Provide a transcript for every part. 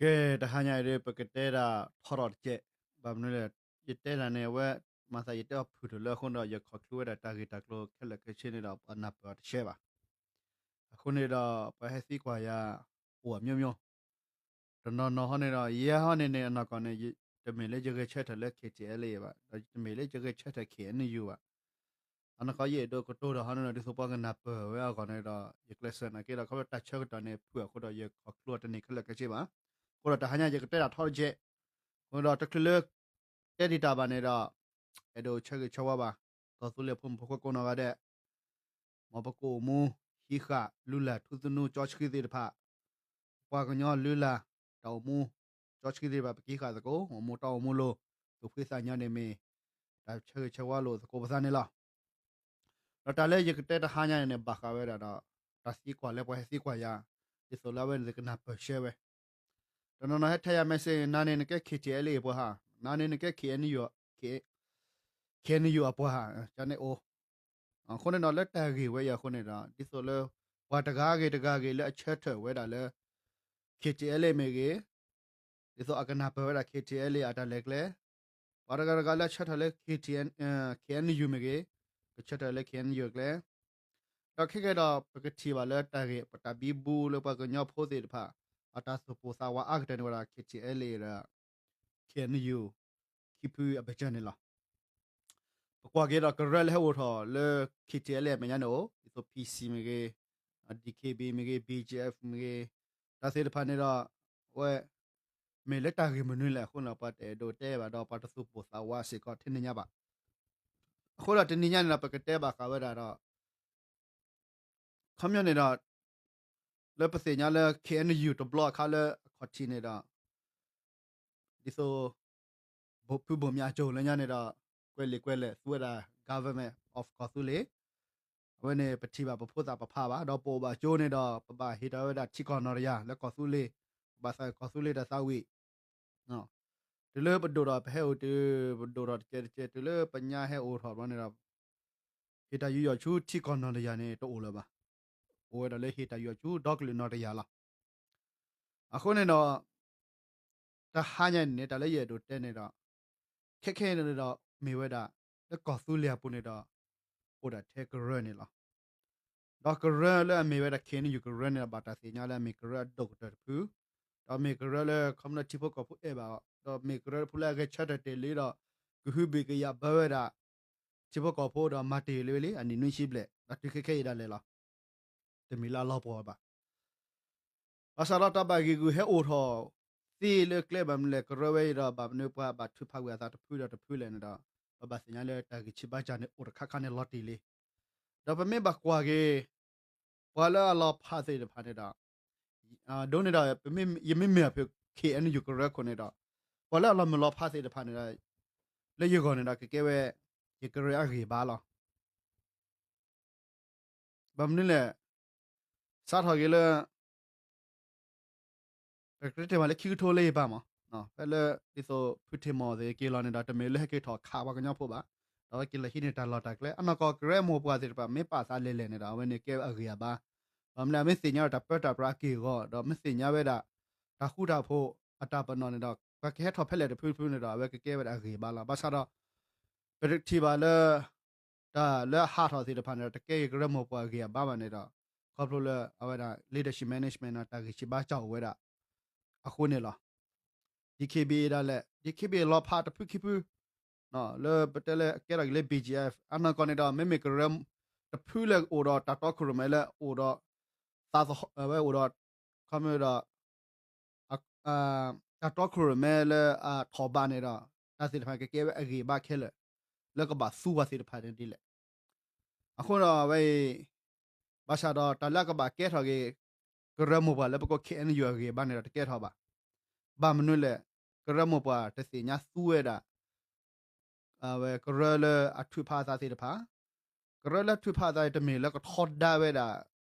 ကဲ, တဟါညါအံၤဒ် ပကတဲဒၣ်ထီထီၣ်တကဲး, ဘၣ်မနုၤလဲၣ်, ယတဲဒၣ်န့ၣ် အဝဲ မၤသးယတဲအီၤဖုၣ်ထီၣ်လၢအဃိန့ၣ်ဒီး ယခီၣ်ချုးဝဲဒၣ်တၢ်ဂ့ၢ်တၢ်ကျိၤခဲလၢာ်ခဲဆ့န့ၣ်ဒီး ပှၤနၢ်ပၢၢ်အီၤတဆဲးဘၣ်. အဃိန့ၣ်ဒီး ပှၤဟဲသံကွၢ်ယၤ အိၣ်အမျိုးမျိုး, တနီၤနီၤဟီန့ၣ်ဒီး ယဲဟီန့ၣ်န့ၣ် အနီၢ်ကီၢ်န့ၣ် တမ့ၢ်လၢယဂဲၤဆၢထၢၣ်လၢ K T L A ဘၣ်, ဒီးတမ့ၢ်လၢယဂဲၤဆၢထၢၣ် K N U ဘၣ်. အနီၢ်ကီၢ်ယအဲၣ်ဒိးကတိၤဒီးဟီန့ၣ်ဒီး ဒ်သိးပှၤကနၢ်ပၢၢ်ဝဲအဂီၢ်န့ၣ်ဒီး ယကျဲးစၢးနာ်က့ဒီး ခီဖျိတၢ်ဆၢကတီၢ်န့ၣ် ဖုၣ်အဃိဒီး ယခီၣ်ချုးအီၤတန့ၢ်ခဲလၢာ်ခဲဆ့ဘၣ်. အဃိဒီးတဟါညါယကတဲဒၣ်ထီတကဲး, အဃိဒီးတချုးလၢ တဲဒံးတၢ်ဘၣ်န့ၣ်ဒီး အဲၣ်ဒိးဆၢဂ့ၤဆၢဝါဘၣ် ကီၢ်သူလ့ၤဖိမုၣ်ဖိခွါကိးနီၢ်ဂၤဒဲး, မ်ပကအိၣ်မူ ဟံးဃာ်လုၢ်လၢ်ထူသနူ ကၠီဆှံသ့ၣ်တဖၣ်, ပပှၤကညီလုၢ်လၢ် တၢ်အိၣ်မူ ကၠီဆှံသ့ၣ်တဖၣ် ပကဟံးဃာ်သကိး အိၣ်မူတီအိၣ်မူလိၤ, သူၣ်ဖှံသးညီန့ၣ်မ့ၢ် တၢ်ဆၢဂ့ၤဆၢဝါလိာ်သကိးပသးန့ၣ်လီၤ. ဒီးတၢ်လၢယကတဲတဟါညါန့ၣ်န့ၣ် ဘၣ်ဃးဝဲဒၣ်ဒီး တၢ်သံကွၢ်လၢပှၤဟဲသံကွၢ်ယၤ, ဒ်သိးလၢအဝဲန့ၣ်ကနၢ်ပၢၢ်ဆှၢဝဲ, တနီၤနီၤဟဲထဲယၤ message နၤန့ၣ်နကဲ K T L A အပှၤဟါ, နၤန့ၣ်နကဲ K N U, K N U အပှၤဟါ, ကန့ၣ်အိၣ် အဃိန့ၣ်ဒီးလၢတၢ်ဂ့ၢ်ဝဲအံၤအဃိန့ၣ်ဒီး ဒ်သိးလၢ ပှၤတဂၤဂ့ၤတဂၤဂ့ၤလၢအဆၢထၢၣ်ဝဲဒၣ်လၢ K T L A မ့ၢ်ဂ့ၤ, ဒ်သိးအကနၢ်ပၢၢ်ဝဲဒၣ် K T L A အတၢ်လဲၤကျဲ, ပှၤတဂၤတဂၤလၢအဆၢထၢၣ်လၢ K T N, K N U မ့ၢ်ဂ့ၤ, ကဆၢထၢၣ်လၢ K N U အကျဲ, ဒီးခဲကဲဒီး ပကထံၣ်ဘၣ်လၢတၢ်ဂ့ၢ် ပတၢ်ဘံဘူလၢပှၤကညီဖိသ့ၣ်တဖၣ် အတၢ်သူၣ်ပိၢ်သးဝးအါကတၢၢ်န့ၣ်ဝဲဒၣ် K T L A ဒီး K N U ခံဖုအဘၢၣ်စၢၤန့ၣ်လီၤ. ပကွၢ်က့ၤဒီးကရၢလၢဟဲအိၣ်ထီၣ်လၢ K T L A အမဲာ်ညါန့ၣ်အိၣ်, ဒ်သိး P C မ့ၢ်ဂ့ၤ, D K B မ့ၢ်ဂ့ၤ, B G F မ့ၢ်ဂ့ၤ, တၢ်သ့ၣ်တဖၣ်န့ၣ်ဒီး အဝဲ မ့ၢ်လၢတၢ်ဂ့ၢ်မနုၤလဲၣ်အဃိန့ၣ် ပှၤတအဲၣ်ဒိးတဲဘၣ်ဒီး ပှၤတသူၣ်ပိၢ်သးဝးစ့ၢ်ကီးထဲန့ၣ်ညါဘၣ်. အဃိဒီးတနံၤညါန့ၣ်ဒီး ပကတဲဘၣ်ဃးဝဲဒၣ်ဒီး ခီပညီန့ၣ်ဒီး လၢပသ့ၣ်ညါလၢ K N U တဘျီအခါလၢအခီၣ်ထံးန့ၣ်ဒီး ဒ်သိး ဖုဘိၣ်မၠးကၠိၤလၢညါန့ၣ်ဒီး ကွဲးလံာ်ကွဲးလဲၢ်သူဝဲဒၣ် Government of ကီၢ်သူလ့ၤ, အဝဲန့ၣ်ပထံၣ်ဘၣ်ပဖိသၣ်ပဖးဘၣ် ဒီးပအိၣ်ဘၣ်ကၠိန့ၣ်ဒီး ပဘၣ်ဟ့ၣ်ထီၣ်ဝဲဒၣ်ထံကီၢ်နီၢ်တယၢ်လၢကီၢ်သူလ့ၤ, ပဘၣ်သးကီၢ်သူလ့ၤတၢ်သးဝံၣ် တုၤလၢပဒိၣ်ထီၣ်ပဟဲအိၣ်တုၤ ပဒိၣ်ထီၣ်တကဲးတကဲး တုၤလၢပညါဟဲအိၣ်ထီၣ်ဘျီန့ၣ်ဒီး ဟ့ၣ်တၢ်ယူးယီၣ်ဆူထံကီၢ်နီၢ်တယၢ်န့ၣ် တအိၣ်လၢၤဘၣ်. အိၣ်ဝဲဒၣ်လၢဟ့ၣ်တၢ်ယူးယီၣ်ဆူဒီကလုာ်နီၢ်တယၢ်လီၤ. အဃိန့ၣ်ဒီး တဟါညါန့ၣ်န့ၣ် တၢ်လၢယအဲၣ်ဒိးတဲန့ၣ်ဒီး ခဲခဲအံၤန့ၣ်ဒီး မ့ၢ်ဝဲဒၣ် လၢကီၢ်သူလ့ၤအပူၤန့ၣ်ဒီး အိၣ်ဒၣ်ထဲကရၢန့ၣ်လီၤ. ဒီးကရၢလၢအမ့ၢ်ဝဲဒၣ် K N U ကရၢန့ၣ်ဒီး ဘၣ်တၢ်သ့ၣ်ညါလၢအမ့ၢ်ကရၢအဒိၣ်ကတၢၢ်တဖု, ဒီးမ့ၢ်ကရၢလၢခီဖျိထံဖိကီၢ်ဖိအဲၣ်ဘၣ်အီၤ, ဒီးမ့ၢ်ကရၢတဖုလၢအဂဲၤဆၢထၢၣ်တ့ၢ်လံဒီး ကဟုဘံၣ်ကယာ်ဘၢဝဲဒၣ် ထံဖိကီၢ်ဖိဒီးမၤတ့ၢ်လံဝဲလံ အနံၣ်နွံဆံဘျဲၣ် ဒီးတုၤခဲခဲအံၤဒၣ်လဲာ်လီၤ. တမ့ၢ်လၢအလီၤပှီၢ်ဘၣ်. ဘၣ်ဆၣ်ဒီးတၢ်ဘၣ်ဂံာ်ဂုာ်ဟဲအိၣ်ထီၣ်သ့လၢကျဲဘၣ်မနုၤလဲၣ် ကရၢဝဲအံၤဒီး ဘၣ်မနုၤပှၤဘၣ်ထုးဖးကွံာ်အသးတဖုဒီးတဖုလဲၣ်န့ၣ်ဒီး ပဘၣ်သ့ၣ်ညါလၢတၢ်ဂံၢ်ဆံးဘါစၢ်န့ၣ် အိၣ်တခါခါန့ၣ်လီၤတံၢ်လံ. ဒီးပမ့ၢ်ဘၣ်ကွၢ်က့ၤ ပှၤလၢအလီၤဖးသ့ၣ်တဖၣ်န့ၣ်ဒီး ဒ်န့ၣ်ဒီး ယမ့မ့ၢ်အဖု K N U ကရၢခိၣ်န့ၣ်ဒီး ပှၤလၢအလီၤမုၢ်လီၤဖးသ့ၣ်တဖၣ်န့ၣ်ဒီး လၢယဂီၢ်န့ၣ်ဒီး ကကဲဝဲ ယကရၢအဂံၢ်ဘါလီၤ. ဘၣ်မနုၤလဲၣ်, စးထီၣ်က့ၤလၢ ပကတဲမ့ၢ်လၢခံကထိလၢယဘၣ်မး, ဖဲလၢဒ်သိးဖုထံးမီၢ်သ့ၣ်က့ၤလီၤန့ၣ်ဒီး တမ့ၢ်လၢဟဲက့ၤထီၣ်ခးပှၤကညီဖိဘၣ်, ဒီးဝဲက့ၤလီၤဟံးန့ၢ်တၢ်လီၢ်တၢ်ကျဲ အနီၢ်ကီၢ်ကရၢမိၢ်ပှၢ်သ့ၣ်တဖၣ် မ့ၢ်ပာ်သးလဲၤလဲၣ်န့ၣ်ဒီး အဝဲန့ၣ်ကဲအဂံၢ်အဘါ, ဘၣ်မနုၤလဲၣ် မ့ၢ်သ့ၣ်ညါဝဲတၢ်ပၢတၢ်ပြးအက့ၢ်အဂီၤ ဒီးမ့ၢ်သ့ၣ်ညါဝဲဒၣ် တၢ်ဃူတၢ်ဖိးအတၢ်ပနီၣ်န့ၣ်ဒီး ပှၤကဟဲထီၣ်ဖဲလဲၣ်တဖုတဖုန့ၣ်ဒီး အဝဲကကဲဝဲဒၣ်အဂံၢ်အဘါလီၤ. ဘၣ်ဆၣ်ဒီး ပထံၣ်ဘၣ်လၢ တၢ်လၢအဟးထီၣ်သ့ၣ်တဖၣ်န့ၣ်ဒီး တကဲက့ၤကရၢမိၢ်ပှၢ်အဂံၢ်အဘါဘၣ်န့ၣ်ဒီး ခီဖျိလၢအဝဲဒၣ် leadership management န့ၣ် တၢ်ဂံၢ်ဆံးဘါစၢ်အိၣ်ဝဲဒၣ် အဃိန့ၣ်လီၤ. D K B A ဒၣ်လဲာ် D K B A လီၤဖးတဖုခံဖု လၢပတဲလၢအကဲထီၣ်က့ၤလၢ B G F အနီၢ်ကီၢ်န့ၣ်ဒီး မ့မ့ၢ်ကရၢတဖုလၢအိၣ်ဒီးတၢ်တီခိၣ်ရိၣ်မဲလၢအိၣ်ဒီး သးသဟီၣ်ဝဲအိၣ်ဒီး ခီမ့ၢ်ဒီး တၢ်တီခိၣ်ရိၣ်မဲလၢအထီၣ်ဘးန့ၣ်ဒီး တၢ်သ့ၣ်တဖၣ်ကကဲဝဲအဂံၢ်အဘါခဲလၢာ် လၢကဘၣ်သူပှၤသ့ၣ်တဖၣ်န့ၣ်ဒ်လဲၣ်. အဃိဒီးအဝဲအံၤ ဘၣ်ဆၣ်ဒီးတၢ်လၢအကဘၣ်ကဲထီၣ်က့ၤ ကရၢမိၢ်ပှၢ်လၢပကိး K N U အဂံၢ်အဘါန့ၣ်ဒီးတကဲထီၣ်ဘၣ်. ဘၣ်မနုၤလဲၣ် ကရၢမိၢ်ပှၢ်တသ့ၣ်ညါသူဝဲဒၣ် အဝဲကရၢလၢအထုးဖးအသးသ့ၣ်တဖၣ်, ကရၢလၢထုးဖးအသးအံၤတမ့ၢ်လၢကထီဒါဝဲဒၣ်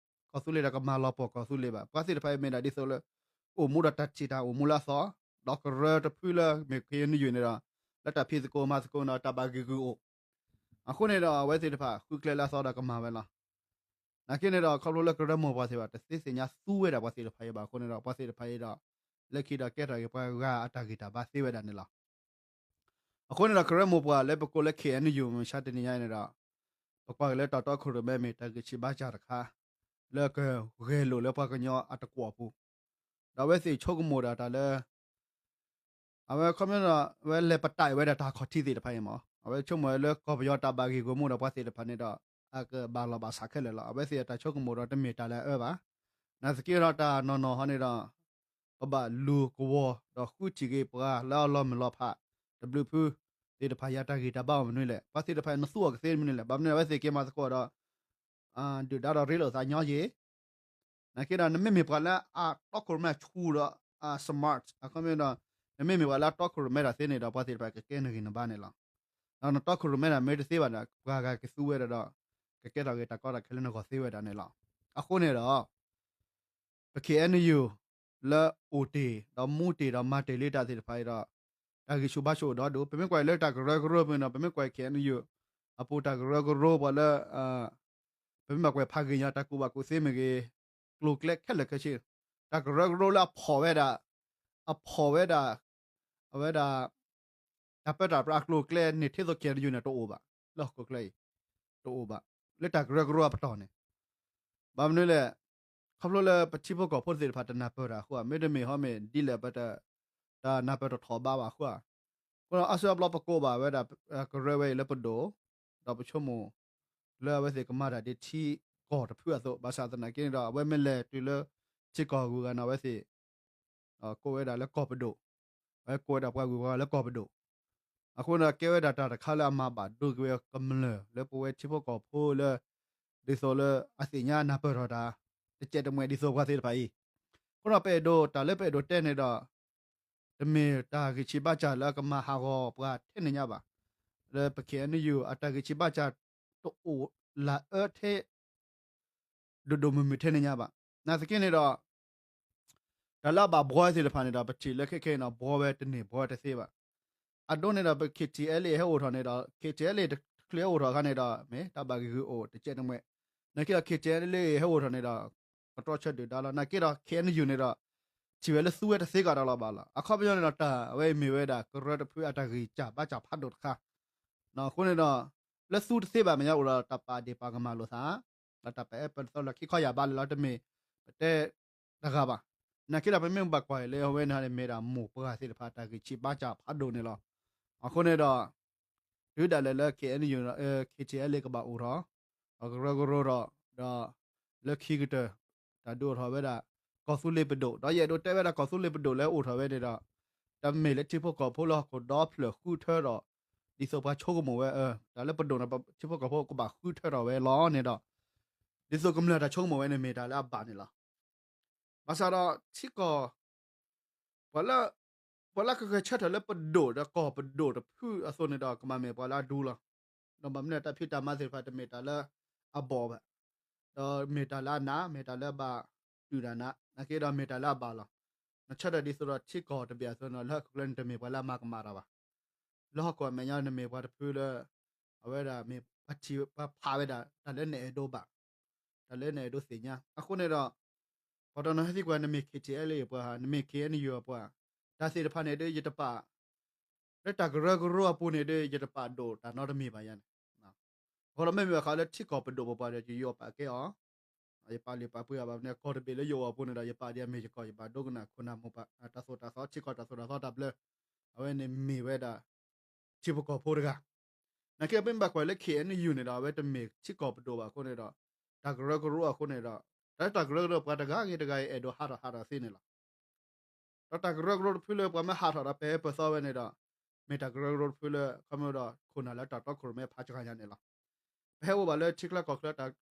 ကီၢ်သူလ့ၤဒီးကမၤလီၤပှီၢ်ကီၢ်သူလ့ၤဘၣ်. ပှၤသ့ၣ်တဖၣ်အံၤမ့ၢ်ဒၣ်ဒ်သိးလၢ အိၣ်မူဒီးတၢ်ထံၣ်တၢ်အိၣ်မူလၢအသီ, ဒီးကရၢတဖုလၢမ့ၢ် K N U န့ၣ်ဒီး လၢတၢ်ဖံးသကိးမၤသကိးန့ၣ်ဒီး တၢ်ဘၣ်ဂံာ်ဂုာ်အိၣ်. အဃိန့ၣ်ဒီး အဝဲသ့ၣ်တဖၣ်ဃုကျဲလၢအသီဒီးကမၤဝဲလီၤ. နာ်က့န့ၣ်ဒီး ခီဖျိလၢကရၢမိၢ်ပှၢ်သ့ၣ်တဖၣ် တသ့သ့ၣ်ညါသူဝဲဒၣ်ပှၤသ့ၣ်တဖၣ်အံၤဘၣ်အဃိန့ၣ်ဒီး ပှၤသ့ၣ်တဖၣ်အံၤဒီး လၢခံဒီးကဲထီၣ်က့ၤပှၤဂၤအတၢ်ဂံၢ်တၢ်ဘါသ့ဝဲဒၣ်န့ၣ်လီၤ. အဃိန့ၣ်ဒီး ကရၢမိၢ်ပှၢ်လၢပကိးလၢ ခ့ၣ်အဲၣ်ယူၣ် မုၢ်မဆါတနံၤညါအံၤန့ၣ်ဒီး ပကွၢ်က့ၤလၢတၢ်တီခိၣ်ရိၣ်မဲမ့ၢ်တၢ်ဂံၢ်ဆံးဘါစၢ်တခါ လၢကဂဲၤလိာ်လၢပှၤကညီအတကွီၢ်အပူၤ, ဒီးအဝဲသ့ၣ်ဆိကမိၣ်ဒၣ်တၢ်လၢ အဝဲခီဖျိဒီး အဝဲလဲၤပတာ်ဝဲဒၣ်တၢ်ခီၣ်ထံးသ့ၣ်တဖၣ်အံၤမး, အဝဲဆိကမိၣ်ဝဲလၢကီၢ်ပယီၤတၢ်ဘၣ်ဂ့ၢ်ဂီၢ်မူဒီးပှၤသ့ၣ်တဖၣ်န့ၣ်ဒီး အကဘၣ်လီၢ်ဘၣ်စးခဲလၢာ်လီၤ. အဝဲသ့ၣ်အတၢ်ဆိကမိၣ်ဒီးတမ့ၢ်တၢ်လၢအအၢဘၣ်. နာ်သက့ဒီးတၢ်နီၢ်နီၢ်ဟီန့ၣ်ဒီး ကဘၣ်လူၤကဝီၤဒီးဃုထံၣ်က့ၤပှၤလၢအလီၤမုၢ်လီၤဖး တဘျုးဖုသ့ၣ်တဖၣ်အံၤ အတၢ်ဂံၢ်တၢ်ဘါအိၣ်မနုၤလဲၣ်, ပှၤသ့ၣ်တဖၣ်အံၤနသူအီၤကသ့မနုၤလဲၣ်. ဘၣ်မနုၤအဝဲသ့ၣ်က့ၤမၤသကိးဒီး ဒုၣ်ဒါဒီးရ့လိာ်သးညီယံၤ နာ်သက့ဒီး နမ့မ့ၢ်ပှၤလၢအတီခိၣ်ရိၣ်မဲအဆူၣ်ဒီး smart အခီပညီဒီး နမ့မ့ၢ်ပှၤလၢအတီခိၣ်ရိၣ်မဲတၢ်သ့န့ၣ်ဒီး ပှၤသ့ၣ်တဖၣ်ကကဲနဂံၢ်နဘါန့ၣ်လီၤ. ဒီးနတီခိၣ်ရိၣ်မဲတၢ်မ့ၢ်တသ့ဘၣ်ဒီး ပှၤဂၤကသူဝဲဒၣ်ဒီး ကကဲထီၣ်က့ၤတၢ်ကီတၢ်ခဲလၢနဂီၢ်သ့ဝဲဒၣ်န့ၣ်လီၤ. အဃိန့ၣ်ဒီး ပ ခ့ၣ်အဲၣ်ယူၣ် လၢအိၣ်တ့ၢ်ဒီးမူတ့ၢ်ဒီးမၤတ့ၢ်လံတၢ်သ့ၣ်တဖၣ်အံၤဒီး တၢ်ဂံၢ်ဆူၣ်ဘါဆူၣ်အိၣ်ဒီဒူၣ်, ပမ့ၢ်ကွၢ်လၢတၢ်ကရၢကရိပူၤန့ၣ်ဒီး ပမ့ၢ်ကွၢ် ခ့ၣ်အဲၣ်ယူၣ် အပူၤတၢ်ကရၢကရိပှၤလၢ ပမ့ၢ်ဘၣ်ကွၢ်ဖးဂ့ၤညါ တၢ်ကူၣ်ဘၣ်ကူၣ်သ့မ့ၢ်ဂ့ၤ, ကျိၤကျဲခဲလၢာ်ခဲဆ့, တၢ်ကရၢကရိလၢအဖီၣ်ဝဲဒၣ်, အဖီၣ်ဝဲဒၣ်, အဝဲဒၣ် တၢ်ပၢတၢ်ပြးအကျိၤအကျဲန့ၣ် ထဲသိး ခ့ၣ်အဲၣ်ယူၣ် န့ၣ် တအိၣ်ဘၣ်, လၢဟီၣ်ခိၣ်ချၢအံၤ တအိၣ်ဘၣ်, လၢတၢ်ကရၢကရိအပတီၢ်န့ၣ် ဘၣ်မနုၤလဲၣ်, ခီဖျိလၢပထံဖိကီၢ်ဖိသ့ၣ်တဖၣ်တနၢ်ပၢၢ်တၢ်အဃိဧါ, မ့တမ့ၢ်ဟီမ့ၢ်ဒ်လဲၣ်ပတ တၢ်နၢ်ပၢၢ်တထီၣ်ဘးဘၣ်အဃိဧါ. အဃိဒီးအါစုအါဘျီပကိးဘၣ်ဝဲဒၣ် ကရၢဝဲအံၤလၢပဒိၣ်, ဒီးပဆိကမိၣ် လၢအဝဲသ့ၣ်ကမၤတၢ်ဒ်ထံကီၢ်တဖုအသိး, ဘၣ်ဆၣ်သနာ်က့န့ၣ်ဒီး အဝဲမ့ၢ်လဲၤတုၤလၢထံကီၢ်ဂုၤဂၤန့ၣ် အဝဲသ့ၣ် ကိးဝဲဒၣ်လၢကီၢ်ပဒိၣ်, အဝဲကိးဝဲဒၣ်ပှၤဂုၤပှၤဂၤလၢကီၢ်ပဒိၣ်. အဃိန့ၣ်ဒီးကဲဝဲဒၣ်တၢ်တခါလၢအမၤဘၣ်ဒိက့ၤဝဲကမျၢၢ်လၢပဝဲထံဖိကီၢ်ဖိလၢ ဒ်သိးလၢအသ့ၣ်ညါနၢ်ပၢၢ်ထီၣ်တၢ် တကဲးတမှဲးဒ်သိးပှၤသ့ၣ်တဖၣ်အံၤ. အဃိဒီးပအဲၣ်ဒိး တၢ်လၢပအဲၣ်ဒိးတဲန့ၣ်ဒီး တမ့ၢ်တၢ်ဂံၢ်ဆံးဘါစၢ်လၢအကမၤဟးဂီၤပှၤထဲန့ၣ်ညါဘၣ်. လၢပ ခ့ၣ်အဲၣ်ယူၣ် အတၢ်ဂံၢ်ဆံးဘါစၢ်တအိၣ်လၢအအၢထဲ ဒိၣ်ဒိၣ်မုၢ်မုၢ်ထဲန့ၣ်ညါဘၣ်. နာ်သက့န့ၣ်ဒီး တၢ်လၢအဘၣ်ဘှီသ့ၣ်တဖၣ်န့ၣ်ဒီး ပထံၣ်လၢခဲခဲအံၤန့ၣ် ဘှီဝဲတန့ၢ်ဘှီဝဲတသ့ဘၣ်. အဒိန့ၣ်ဒီး ပ ခ့ၣ်ထံၣ်အဲလ်အ့ ဟဲအိၣ်ထီၣ်န့ၣ်ဒီး ခ့ၣ်ထံၣ်အဲလ်အ့ တချုးဟဲအိၣ်ထီၣ်အခါန့ၣ်ဒီး မ့ၢ်တၢ်ဘၣ်ဂ့ၢ်ဂုာ်အိၣ်တကဲးတမှဲး, နာ်သက့ဒီး ခ့ၣ်ထံၣ်အဲလ်အ့ ဟဲအိၣ်ထီၣ်န့ၣ်ဒီး ကတြီဆၢဒုၣ်ဒါလီၤ. နာ်သက့ဒီး ခ့ၣ်အဲၣ်ယူၣ် န့ၣ်ဒီး ထံၣ်ဝဲလၢသူဝဲတသ့ကဒီးလီၤဘၣ်လီၤ. အခီပညီန့ၣ်ဒီး တၢ်ဝဲအံၤမ့ၢ်ဝဲဒၣ် ကရၢတဖုအတၢ်ဂံၢ်စၢ်ဘါစၢ်ဖးဒိၣ်တခါ အဃိန့ၣ်ဒီး လၢသူတသ့ဘၣ်မဲာ်ညါအိၣ်ဒီးတၢ်ပာ်ဒ့ၣ်ပာ်ကမၣ်လိာ်သး, ဒီးတၢ်ပာ်အဲၣ်ပာ်သီလၢခံခီယၢ်ဘးလၢာ်လီၤ တမ့ၢ်ပတဲတဂၤဘၣ်. နာ်သက့ဒီး ပမ့ၢ်ဘၣ်ကွၢ်အံၤလၢအဝဲန့ၣ်မ့ၢ်ဒၣ်မိၢ်ပှၢ်သ့ၣ်တဖၣ်တၢ်ဂံၢ်ဆံးဘါစၢ်ဖးဒိၣ်န့ၣ်လီၤ. အဃိန့ၣ်ဒီး တုၤဒၣ်လဲာ်လၢ ခ့ၣ်အဲၣ်ယူၣ် ခ့ၣ်ထံၣ်အဲလ်အ့ ကဘၣ်အိၣ်ထီၣ် ဒီးကရၢကရိထီၣ် ဒီးလၢခံကတၢၢ် တၢ်ဒုးအိၣ်ထီၣ်ဝဲဒၣ် ကီၢ်သူလ့ၤပဒိၣ်, ဒီးယအဲၣ်ဒိးတဲဝဲဒၣ်ကီၢ်သူလ့ၤပဒိၣ်လၢအိၣ်ထီၣ်ဝဲန့ၣ်ဒီး တမ့ၢ်လၢထံဖိကီၢ်ဖိလၢဟီၣ်ခိၣ်ဒီဖျၢၣ်ဃုထၢထီၣ် ဒ်သိးပှၤဆိကမိၣ်ဝဲ တၢ်လၢပဒိၣ်န့ၣ် ထံဖိကီၢ်ဖိကဘၣ်ဃုထၢထီၣ်ဝဲလီၤန့ၣ်ဒီး ဒ်သိးကမျၢၢ်တၢ်ဆိကမိၣ်ဝဲန့ၣ်မ့ၢ်တၢ်လၢအဘၣ်န့ၣ်လီၤ. ဘၣ်ဆၣ်ဒီးထံကီၢ် ပှၤလၢ ပှၤလၢကဂဲၤဆၢထၢၣ်လၢပဒိၣ်ဒီးကီၢ်ပဒိၣ်တဖုအသိးန့ၣ်ဒီး ကဘၣ်မ့ၢ်ပှၤလၢအဒူလီၤ. ဒီးဘၣ်မနုၤတၢ်ဖံးတၢ်မၤသ့ၣ်တဖၣ်တမ့ၢ်တၢ်လၢအဘီၣ်ဘၣ်. ဒီးမ့ၢ်တၢ်လၢအနး မ့ၢ်တၢ်လၢအဘၣ်တုာ်တၢ်နး နာ်သက့ဒီးမ့ၢ်တၢ်လၢအဘၣ်လီၤ. နဆၢထၢၣ်ဒ်သိးဒီးထံကီၢ်တဘ့ၣ်အသိးန့ၣ်ဒီး လၢဟီၣ်ခိၣ်ချၢန့ၣ် တမ့ၢ်ပှၤလၢအမၤကမၣ်တၢ်ဘၣ်. လၢဟီၣ်ခိၣ်အမဲာ်ညါနမ့ၢ်ပှၤတဖုလၢ အဝဲဒၣ်မ့ၢ်ပှၤထံၣ်ပှၤဖးဝဲဒၣ် တၢ်လၢနအဲၣ်ဒိးဘၣ် တၢ်လၢနအဲၣ်ဒိးသ့ၣ်ညါ. အဃိန့ၣ်ဒီး ပှၤတနီၤဟဲသံကွၢ် နမ့ၢ် ခ့ၣ်ထံၣ်အဲလ်အ့ အပှၤဧါ, နမ့ၢ် ခ့ၣ်အဲၣ်ယူၣ် အပှၤဧါ, တၢ်သ့ၣ်တဖၣ်န့ၣ်ဒီး ယတပာ် လၢတၢ်ကရၢကရိအပူၤန့ၣ်ဒီး ယတပာ်ဒိၣ်တၢ်နီတမံၤဘၣ်ယၤန့ၣ်. အဃိဒီးမ့မ့ၢ်ဘၣ်ဃးလၢထံကီၢ်ပဒိၣ်ပပှၢ်ဒီး ယယိၤပာ်ကဲအီၤ, ယပာ်လုၢ်ပာ်ပှ့ၤအီၤဘၣ်မနုၤ ကီၢ်တဘ့ၣ်လၢယအိၣ်အပူၤန့ၣ်ဒီး ယပာ်ဒ်အမ့ၢ်ယကီၢ် ယဘၣ်ဒိကနၣ်ခိၣ်နၢ်မိၢ်ပၢ် တၢ်သိၣ်တၢ်သီ ထံကီၢ်တၢ်သိၣ်တၢ်သီတၢ်ဘျၢ အဝဲန့ၣ်မ့ၢ်ဝဲဒၣ် ထံဖိကီၢ်ဖိတဂၤ. နာ်သက့ပမ့ၢ်ဘၣ်ကွၢ်လၢ ခ့ၣ်အဲၣ်ယူၣ် န့ၣ်ဒီး အဝဲတမ့ၢ်ထံကီၢ်ပဒိၣ်ဘၣ်အဃိန့ၣ်ဒီး တၢ်ကရၢကရိအဃိန့ၣ်ဒီး တၢ်လၢတၢ်ကရၢကရိပှၤတဂၤဂ့ၤတဂၤဂ့ၤ အဲၣ်ဒိးဟးထီၣ်ဟးထီၣ်သ့န့ၣ်လီၤ. ဒီးတၢ်ကရၢကရိတဖုလၢပှၤမ့ၢ်ဟးထီၣ်ဒီးပာ်ပၢၢ်သီဝဲန့ၣ်ဒီး မ့ၢ်တၢ်ကရၢကရိတဖုလၢ ခီမ့ၢ်ဒီး ခိၣ်နၢ်လၢတၢ်တီခိၣ်ရိၣ်မဲဖးစှၤညါန့ၣ်လီၤ. ပဟဲအိၣ်ဘၣ်လၢထံချၢကီၢ်ချၢတၢ်က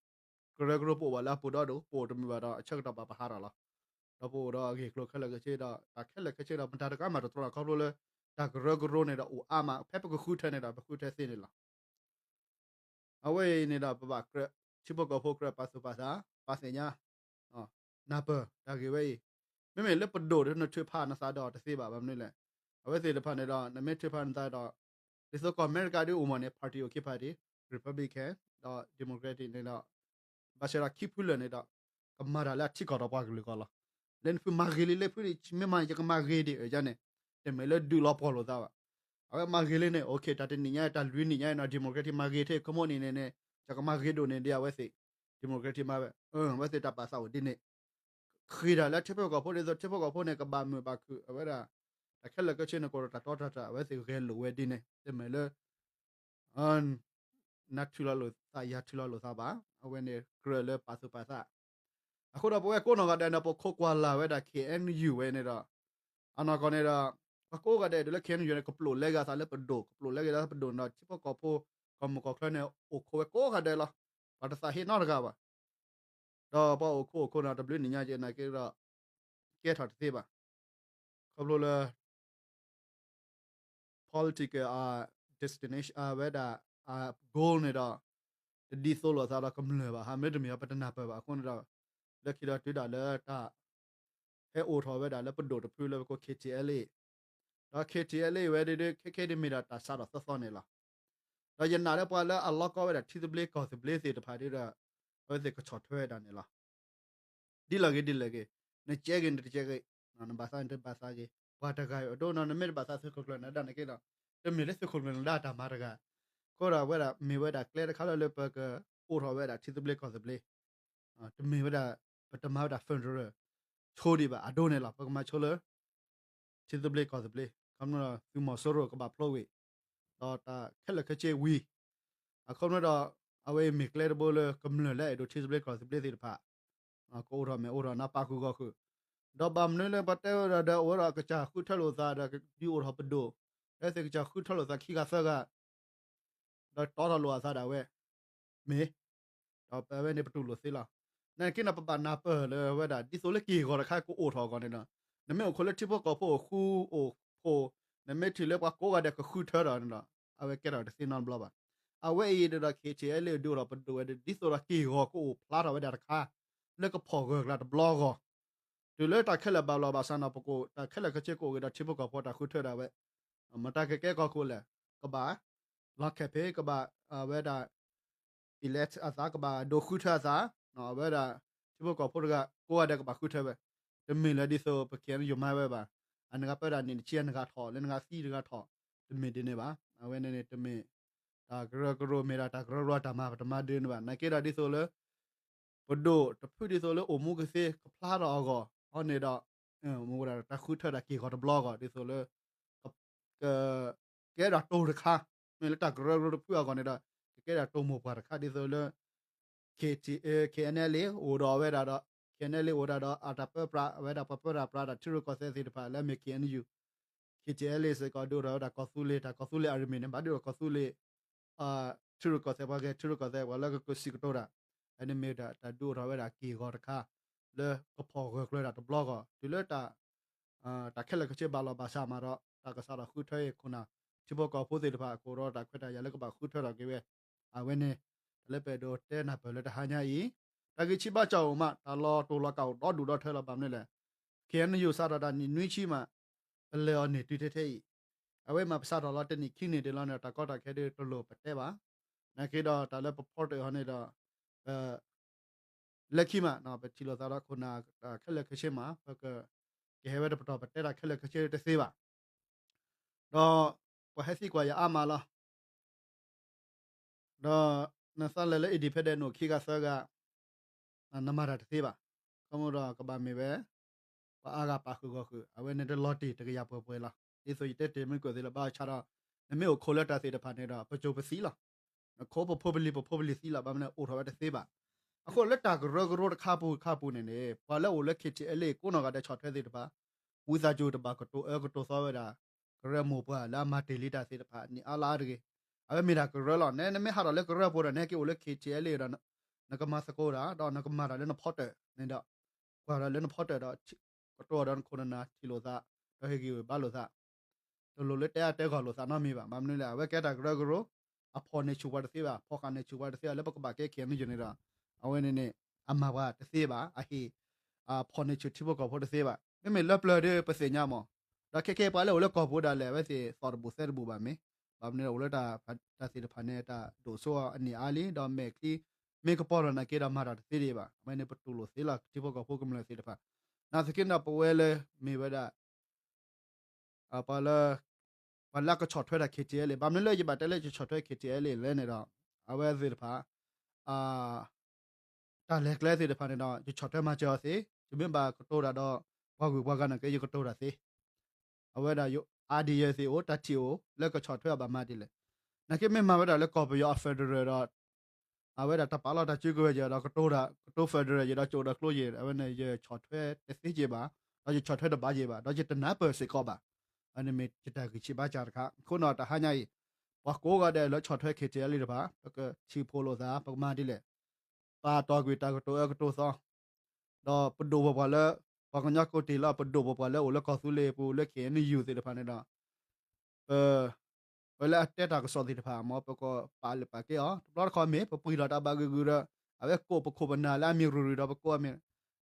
ရၢကရိ ပအိၣ်ဘၣ်လၢအပူၤဒီဒူၣ် ပအိၣ်တမုာ်ဘၣ်ဒီး အဆၢကတီၢ်ဘၣ်ပဟးထီၣ်လီၤ. ဒီးပအိၣ်ဒီးအဂ့ၢ်ကျိၤခဲလၢာ်ခဲဆ့ဒီး တၢ်ခဲလၢာ်ခဲဆ့ဒီး မတၤတဂၤမးတတြီခီဖျိလၢ တၢ်ကရၢကရိန့ၣ်ဒီးအိၣ်အါမး ဖဲပကဃုထၢန့ၣ်ဒီး ပဃုထၢသ့န့ၣ်လီၤ. အဝဲအံၤန့ၣ်ဒီး ပဘၣ်ကြၢး ထံဖိကီၢ်ဖိကြၢးပာ်သူၣ်ပာ်သး ပာ်သ့ၣ်ညါ နၢ်ပၢၢ်တၢ်ဂ့ၢ်ဝဲအံၤ, မ့မ့ၢ်လၢပဒိၣ်ဒီးနထုးဖးနသးဒီးတသ့ဘၣ် ဘၣ်မနုၤလဲၣ်. အဝဲသ့ၣ်တဖၣ်န့ၣ်ဒီး နမ့ၢ်ထုးဖးနသးဒီး ဒ်သိးကီၢ်အမဲရကၤဒ်အိၣ်မးန့ၣ် party အိၣ်ခံ party, Republican ဒီး Democratic န့ၣ်ဒီး ဘၣ်ဆၣ်ဒီးခံဖုလၢာ်န့ၣ်ဒီး ကမၤတၢ်လၢအထံကီၢ်ဒီးပှၤကလုာ်အဂီၢ်လီၤ. လၢနဖုမၤဂ့ၤလံ လၢဖုန့ၣ် မ့ၢ်မၤန့ၣ် ယကမၤဂ့ၤဒံး အန့ၣ် တမ့ၢ်လၢဒုးလီၤပှီၢ်လိာ်သးဘၣ်. အဝဲမၤဂ့ၤလံန့ၣ် okay တၢ်တနံၤညါ တၢ်လွံၢ်နံၤညါနီၤ democratic မၤဂ့ၤထဲ ခီမိၣ်န့ၣ်န့ၣ် ယကမၤဂ့ၤဒိၣ်န့ၢ်ဒံးအဝဲသ့ၣ် democratic မၤဝဲ အဝဲသ့ၣ်တၢ်ပာ်သးအိၣ်ဒ်န့ၣ် ဃ့တၢ်လၢထံဖိကီၢ်ဖိဒ်သိး ထံဖိကီၢ်ဖိန့ၣ် ကဘၣ်မုာ်ဘၣ်ခုၣ် အဝဲဒၣ် တၢ်ခဲလၢာ်ခဲဆ့န့ၣ် ကအိၣ်ဒီးတၢ်တီတၢ်တြၢ် အဝဲသ့ၣ်ဂဲၤလိာ်ဝဲဒ်န့ၣ် တမ့ၢ်လၢ နၤထုးလီၤလိာ်သး ယၤထုးလီၤလိာ်သးဘၣ်. အဝဲန့ၣ်ကြၢးလၢပာ်သူၣ်ပာ်သး အဃိဒီးပဝဲကိးနီၢ်ဂၤဒဲးန့ၣ် ပခိးကွၢ်လၢ်ဝဲဒၣ် K N U ဝဲန့ၣ်ဒီး အနီၢ်ကီၢ်န့ၣ်ဒီး ပှၤကိးဂၤဒဲးဒ်လၢ K N U န့ၣ် ကပျိာ်လဲက့ၤအသးလၢပဒိၣ် ကပျိာ်လဲက့ၤသးလၢပဒိၣ်န့ၣ်ဒီး ထံဖိကီၢ်ဖိ ကီၢ်မုၢ်ကီၢ်ချၢန့ၣ် အိၣ်ခိးဝဲကိးဂၤဒဲးလီၤ. ပှၤတသးဟ့ၣ်နီတဂၤဘၣ်. ဒီးပှၤအိၣ်ခိးအိၣ်ခိးန့ၣ် တဘျုးနံၤညါက့ၤနာ်က့ဒီး ကဲထီၣ်တသ့ဘၣ်. ခီဖျိလၢ political destination အဝဲဒၣ် goal န့ၣ်ဒီး တဒ်သိးလိာ်သးဒီးကမျၢၢ်ဘၣ် ဟးမ့ၢ်တမ့ၢ် ပတနၢ်ပၢၢ်ဘၣ်အဃိန့ၣ်ဒီး လၢခံဒီးတုၤဒၣ်လၢတၢ် ဟဲအိၣ်ထီၣ်ဝဲဒၣ်လၢပဒိၣ်တဖုလၢပကိး K T L A ဒီး K T L A ဝဲဒၣ် ခဲခဲဒ်မ့ၢ်ဒၣ်တၢ်စးထီၣ်သီသီန့ၣ်လီၤ. ဒီးယနာ်လၢပှၤလၢအလီၢ်ကီဝဲဒၣ်ထံသဘျ့ကီၢ်သဘျ့သ့ၣ်တဖၣ်ဒီး အဝဲသ့ၣ်ကဆီၣ်ထွဲဝဲဒၣ်န့ၣ်လီၤ. ဒ်လဲၣ်ဂ့ၤဒ်လဲၣ်ဂ့ၤ, နကဲဂ့ၤနတကဲဂ့ၤ, နဘၣ်သးနတဘၣ်သးဂ့ၤ, ပှၤတဂၤအံၤအဒိ နမ့ၢ်တဘၣ်သးသုးခိၣ်ကျၢၢ်န့ၣ် ဒၣ်နက့ဒီး တမ့ၢ်လၢသုးခိၣ်ကျၢၢ်န့ၣ်ဒၣ်တၢ်မၤတဂၤ, အဃိဒီးအဝဲဒၣ်မ့ၢ်ဝဲဒၣ်ကျဲတခါလၢလၢပကအိၣ်ထီၣ်ဝဲဒၣ်ထံသဘျ့ကီၢ်သဘျ့, တမ့ၢ်ဝဲဒၣ် ပတမၤဝဲဒၣ် federal ဆိဒံးဘၣ်အဒိန့ၣ်လီၤ. ပကမၤဆိလၢ ထံသဘျ့ကီၢ်သဘျ့, ခီဖျိသုးမီၤစိရိၤကဘၣ်ဖျိဝံၤ, ဒီးတၢ်ခဲလၢာ်ခဲဆ့ဝံၤ, အခီဖျိဒီး အဝဲအံၤမ့ၢ်ကျဲတဘိလၢကမျၢၢ်လၢအဲၣ်ဒိးထံသဘျ့ကီၢ်သဘျ့သ့ၣ်တဖၣ် ကအိၣ်ထီၣ်မ့ၢ်အိၣ်ထီၣ်နၢ်ပာ်ဃုာ်ဂီၢ်ဃုာ်, ဒီးဘၣ်မနုၤလၢပတဲဝဲဒၣ်ဒီး အိၣ်ဝဲဒၣ်ကစၢ်ဃုထၢလိာ်သးဒီး ဒုးအိၣ်ထီၣ်ပဒိၣ်, လၢသ့ၣ်ကစၢ်ဃုထၢလိာ်သးခံဂၤသၢဂၤ ဒီးတီထီၣ်လိာ်အသးဒၣ်ဝဲ မ့ၢ်, ဒီးပဝဲန့ၣ်ပတူၢ်လိာ်သ့လီၤ. နာ်က့န့ၣ် ပဘၣ်နၢ်ပၢၢ်လၢဝဲဒၣ် ဒ်သိးလၢက့ၢ်ဂီၤတခါကအိၣ်ထီၣ်အဂီၢ်န့ၣ်ဒီး နမ့ၢ်အိၣ်ခိးလၢထံဖိကီၢ်ဖိအိၣ်ဃူအိၣ်ဖိး, နမ့ၢ်ထံၣ်လၢပှၤကိးဂၤဒဲးကဃုထၢဒီးန့ၣ်ဒီး အဝဲကဲထီၣ်တသ့နီတဘျီဘၣ်. အဝဲအံၤဒီး K T L A ဒုးအိၣ်ထီၣ်ပဒိၣ်ဝဲဒီး ဒ်သိးဒီးက့ၢ်ဂီၤကအိၣ်ဖျါထီၣ်ဝဲဒၣ်တခါ လၢကဖီၣ်ဂၢၢ်ကျၢ်တဘျီဂီၢ် တုၤလၢတၢ်ခဲလၢာ်ဘၣ်လီၤဘၣ်စးန့ၣ် ပကအိၣ် တၢ်ခဲလၢာ်ခဲဆ့ကအိၣ်က့ၤဒီးထံဖိကီၢ်ဖိတၢ်ဃုထၢဒၣ်ဝဲ, မတၤကကဲကီၢ်ခိၣ်လဲၣ်, ကဘၣ် လီၤခဲဖဲ ကဘၣ် အဝဲဒၣ် elect အသး ကဘၣ်ဒိးဃုထၢအသး, အဝဲဒၣ် ထံဖိကီၢ်ဖိတဂၤ ကိးဂၤဒဲးကဘၣ်ဃုထၢဝဲ, တမ့ၢ်လၢဒ်သိးပ K N U မၤဝဲဘၣ်, အနဂၤပၢတၢ်နံၣ်တဆံ အနဂၤထီၣ် လၢနဂၤသံတဂၤထီၣ်, တမ့ၢ်ဒ်န့ၣ်ဘၣ်. အဝဲန့ၣ်န့ၣ် တမ့ၢ် တၢ်ကရၢကရိမ့ၢ်ဒၣ် တၢ်ကရၢကရိတၢ်မၤ ပတမၤဒ်န့ၣ်ဘၣ်. နာ်က့ဒီးဒ်သိးလၢ ပဒိၣ်တဖုဒ်သိးလၢအိၣ်မူကသ့ကဖျါထီၣ်အဂီၢ် အီၤန့ၣ်ဒီး မ့ၢ်ဝဲဒၣ်တၢ်ဃုထၢဒၣ်က့ၢ်ဂီၤတဘျီဂီၢ် ဒ်သိးလၢ က ကဲဒၣ်တိၤတခါ, မ့ၢ်လၢတၢ်ကရၢကရိတဖုအဂီၢ်န့ၣ်ဒီး ကကဲဒၣ်တိၤမိၢ်ပှၢ်တခါ ဒ်သိးလၢ K T, K N L A အိၣ်ဒီးဝဲဒၣ်ဒီး K N L A အိၣ်ဒၣ်ဒီး အတၢ်ပၢပြး အဝဲဒၣ်ပှၤပၢတၢ်ပြးတၢ်ထံရူၢ်ကီၢ်သဲးသ့ၣ်တဖၣ်လၢအမ့ၢ် K N U, K T L A စ့ၢ်ကီး ဒုးအိၣ်ထီၣ်ဝဲဒၣ်ကီၢ်သူလ့ၤ တၢ်ကီၢ်သူလ့ၤအရမံၤန့ၣ် ဘၣ်ဒုးအိၣ်ထီၣ်ကီၢ်သူလ့ၤ ထံရူၢ်ကီၢ်သဲး ပှၤဂဲၤထံရူၢ်ကီၢ်သဲး ပှၤလၢကကစံးကတိၤတၢ်, အန့ၣ်မ့ၢ်ဒၣ်တၢ်ဒုးအိၣ်ထီၣ်ဝဲဒၣ်က့ၢ်ဂီၤတခါ လၢကဖီၣ်ဂၢၢ်ကျၢၤဒၣ်တဘျီဂီၢ် တုၤလၢတၢ် တၢ်ခဲလၢာ်ခဲဆ့ဘၣ်လီၤဘၣ်စးမးဒီး တၢ်ကစးထီၣ်ဃုထၢအံၤခိၣ်နၢ် ထံဖိကီၢ်ဖိသ့ၣ်တဖၣ် ကအိၣ်ဒီးတၢ်ခွဲးတၢ်ယာ်လၢကဘၣ်ဃုထၢထီၣ်က့ၤဝဲ, အဝဲန့ၣ် တၢ်လၢပအဲၣ်ဒိးတဲနၢ်ပၢၢ်လၢတဟါညါအံၤ, တၢ်ဂ့ၢ်ဆံးဘၣ်ကၠီၣ်အိၣ်မး တၢ်လီၤတိၢ်လီၤကၢ်အိၣ်ဒီဒူၣ်ဒီထၢလီၤ ဘၣ်မနုၤလဲၣ်, K N U စးထီၣ်တၢ်နံၣ်နွံဆံမး ပလဲၤအီၤန့ၢ်တုၤထဲထဲအံၤ, အဝဲမးပစးထီၣ်လီၤတနံၣ်ခံနံၣ်ဒံးလီၤန့ၣ် တၢ်ကီတၢ်ခဲဒ်တလိၣ်ပတဲဘၣ်, နာ်က့ဒီးတၢ်လၢပဖီတၢၣ်အီၤန့ၣ်ဒီး ပ လၢခံမး ပထံၣ်လိာ်သးဒီးခိၣ်နၢ် တၢ်ခဲလၢာ်ခဲဆ့မး ပက ကဟဲဝဲတပတီၢ် ပတဲတၢ်ခဲလၢာ်ခဲဆ့တသ့ဘၣ်, ဒီးပှၤဟဲသံကွၢ်ယၤအါမးလီၤ, ဒီးနသးလဲၤလၢ independent န့ၣ် ခံဂၤသၢဂၤ နမၤတၢ်တသ့ဘၣ်, ခီဖျိဒီးကဘၣ်မ့ၢ်ဝဲ ပှၤအါဂၤပာ်ဃုာ်ဂီၢ်ဃုာ် အဝဲန့ၣ်တလီၤတံၢ်တကယၤပှဲၤပှဲၤလီၤ. ဒ်သိးယတဲတ့ၢ်မုၢ်ကွဲးသ့လၢဘၣ်ဆၣ်ဒီး နမ့ၢ်အိၣ်ခိးလၢတၢ်သ့ၣ်တဖၣ်န့ၣ်ဒီး ပစိၤပသံလီၤ. နခိးပဖိပလံၤ ပဖိပလံၤသံလီၤ ဘၣ်မနုၤအိၣ်ထီၣ်ဝဲတသ့ဘၣ်. အဃိလၢတၢ်ကရၢကရိတခါပူၤခါပူၤန့ၣ်န့ၣ် ပှၤလၢအိၣ်လၢ K T L A ကိးနီၢ်ဂၤဒဲးဆီၣ်ထွဲသ့ၣ်တဖၣ် ဝံသးစူၤတဘၣ်ကတိၤအၢကတိၤသီဝဲဒၣ် ကရၢမိၢ်ပှၢ်လၢအမၤတ့ၢ်လံတၢ်သ့ၣ်တဖၣ် နံၣ်အါလါတဂ့ၤ, အဝဲမ့ၢ်ဒၣ်ကရၢလီၤ. နမ့ၢ်ဟးထီၣ်လၢကရၢပူၤဒီး နဟဲက့ၤအိၣ်လၢ K T L A ဒီး နကမၤသကိးတၢ် ဒီးနကမၤတၢ်လၢနဖီတၢၣ်န့ၣ်ဒီး ကွၢ်ဒီးလၢနဖီတၢၣ်ဒီး ကတိၤဒီးနခိၣ်နနၢ်ထံၣ်လိာ်သး ဒီးဟ့ၣ်ဂံၢ်ဟ့ၣ်ဘါလိာ်သး တလိၣ်လၢတဲအါတဲဂီၢ်လိာ်သးနီတမံၤဘၣ်. ဘၣ်မနုၤလဲၣ် အဝဲကဲတၢ်ကရၢကရိ အဖီၣ်န့ၢ်ဆူၣ်ပှၤတသ့ဘၣ်, ဖီၣ်ဃာ်န့ၢ်ဆူၣ်ပှၤတသ့ဘၣ် လၢပကဘၣ်ကဲ K N U န့ၣ်ဒီး အဝဲန့ၣ်န့ၣ် အမၤပှၤတသ့ဘၣ်, အဟ့ၣ် အဖီၣ်န့ၢ်ဆူၣ်ထံဖိကီၢ်ဖိတသ့ဘၣ်. မ့မ့ၢ်လၢပျၢၤဒီးပသ့ၣ်ညါမး, ဒီးခဲကဲပှၤလၢအိၣ်လၢကီၢ်ပူၤဒၣ်လဲာ် အဝဲသ့ၣ်သီၣ်တဘူၣ်သဲတဘူၣ်ဘၣ်မ့ၢ်, ဘၣ်မနုၤအိၣ်လၢတၢ်သ့ၣ်တဖၣ်န့ၣ် တၢ်ဒိၣ်စိအနံၣ်အါလံ ဒီးမဲာ်ချံ မ့ၢ်ကပီၤလီၤနာ်က့ဒီးမၤတၢ်တသ့ဒံးဘၣ်. အဝဲန့ၣ်ပတူၢ်လိာ်သ့လီၤ ထံဖိကီၢ်ဖိကမျၢၢ်သ့ၣ်တဖၣ် နာ်သက့န့ၣ်ဒီး ပဝဲလၢမ့ၢ်ဝဲဒၣ် ပှၤလၢ ပှၤလၢအကဆီၣ်ထွဲတၢ် K T L A ဘၣ်မနုၤလၢယဘၣ်တဲလၢယဆီၣ်ထွဲ K T L A လဲၣ်န့ၣ်ဒီး အဝဲသ့ၣ်တဖၣ် တၢ်လဲၤကျဲသ့ၣ်တဖၣ်န့ၣ်ဒီး ယဆီၣ်ထွဲမၤစၢၤအီၤသ့, ယမ့ၢ်ဘၣ်ကတိၤတၢ်ဒီး ပှၤဂုၤပှၤဂၤနာ်က့ ယကတိၤတၢ်သ့, အဝဲဒၣ် idea သ့ၣ်အိၣ် တၢ်ထံၣ်အိၣ် လၢကဆီၣ်ထွဲအီၤဘၣ်မၤဒ်လဲၣ်. နာ်က့မ့ၢ်မၤဝဲဒၣ်လၢကီၢ်ပယီၤအ federal ဒီး အဝဲဒၣ်တၢ်ပာ်လီၤတၢ်စုကဝဲၤယဲဒီးကတိၤတၢ် ကတိၤ federal ယဲဒီးကၠိၣ်ဒီးကျိယဲ အဝဲန့ၣ် ယဆီၣ်ထွဲတသ့က့ဘၣ်, ဒီးယဆီၣ်ထွဲတဘၣ်က့ဘၣ်, ဒီးယတနၢ်ပၢၢ်စ့ၢ်ကီးဘၣ်. အန့ၣ်မ့ၢ်ယတၢ်ဂံၢ်ဆံးဘါစၢ်တခါ. အဃိန့ၣ်တဟါညါအံၤ ပှၤကိးဂၤဒဲးလၢဆီၣ်ထွဲ K T L A တဖၣ် ပကထံၣ်ဖှိၣ်လိာ်သး ပကမၤဒ်လဲၣ်. ပာ်တီၢ်ကွံာ်တၢ်ကတိၤအၢကတိၤသီ ဒီးပဒိၣ်ပပှၢ်လၢ ပှၤကညီကိးတ့ၢ်လၢပဒိၣ်ပပှၢ်လၢအိၣ်လၢကီၢ်သူလ့ၤပူၤလၢ K N U သ့ၣ်တဖၣ်န့ၣ်ဒီး ပ ပဝဲလၢအတဲတၢ်ကစီၣ်သ့ၣ်တဖၣ် မ်ပကပာ်လုၢ်ပာ်ကဲအီၤ တဘျီတခီၣ်မ့ၢ် ပပှံၤထီၣ်တၢ်ဘၣ်ဂ့ၤဂ့ၤဒီး အဝဲကိးပခိၣ်ပနၢ်လၢအမံၤရူၤရူၤဒီးပကိးအမ့ၢ်,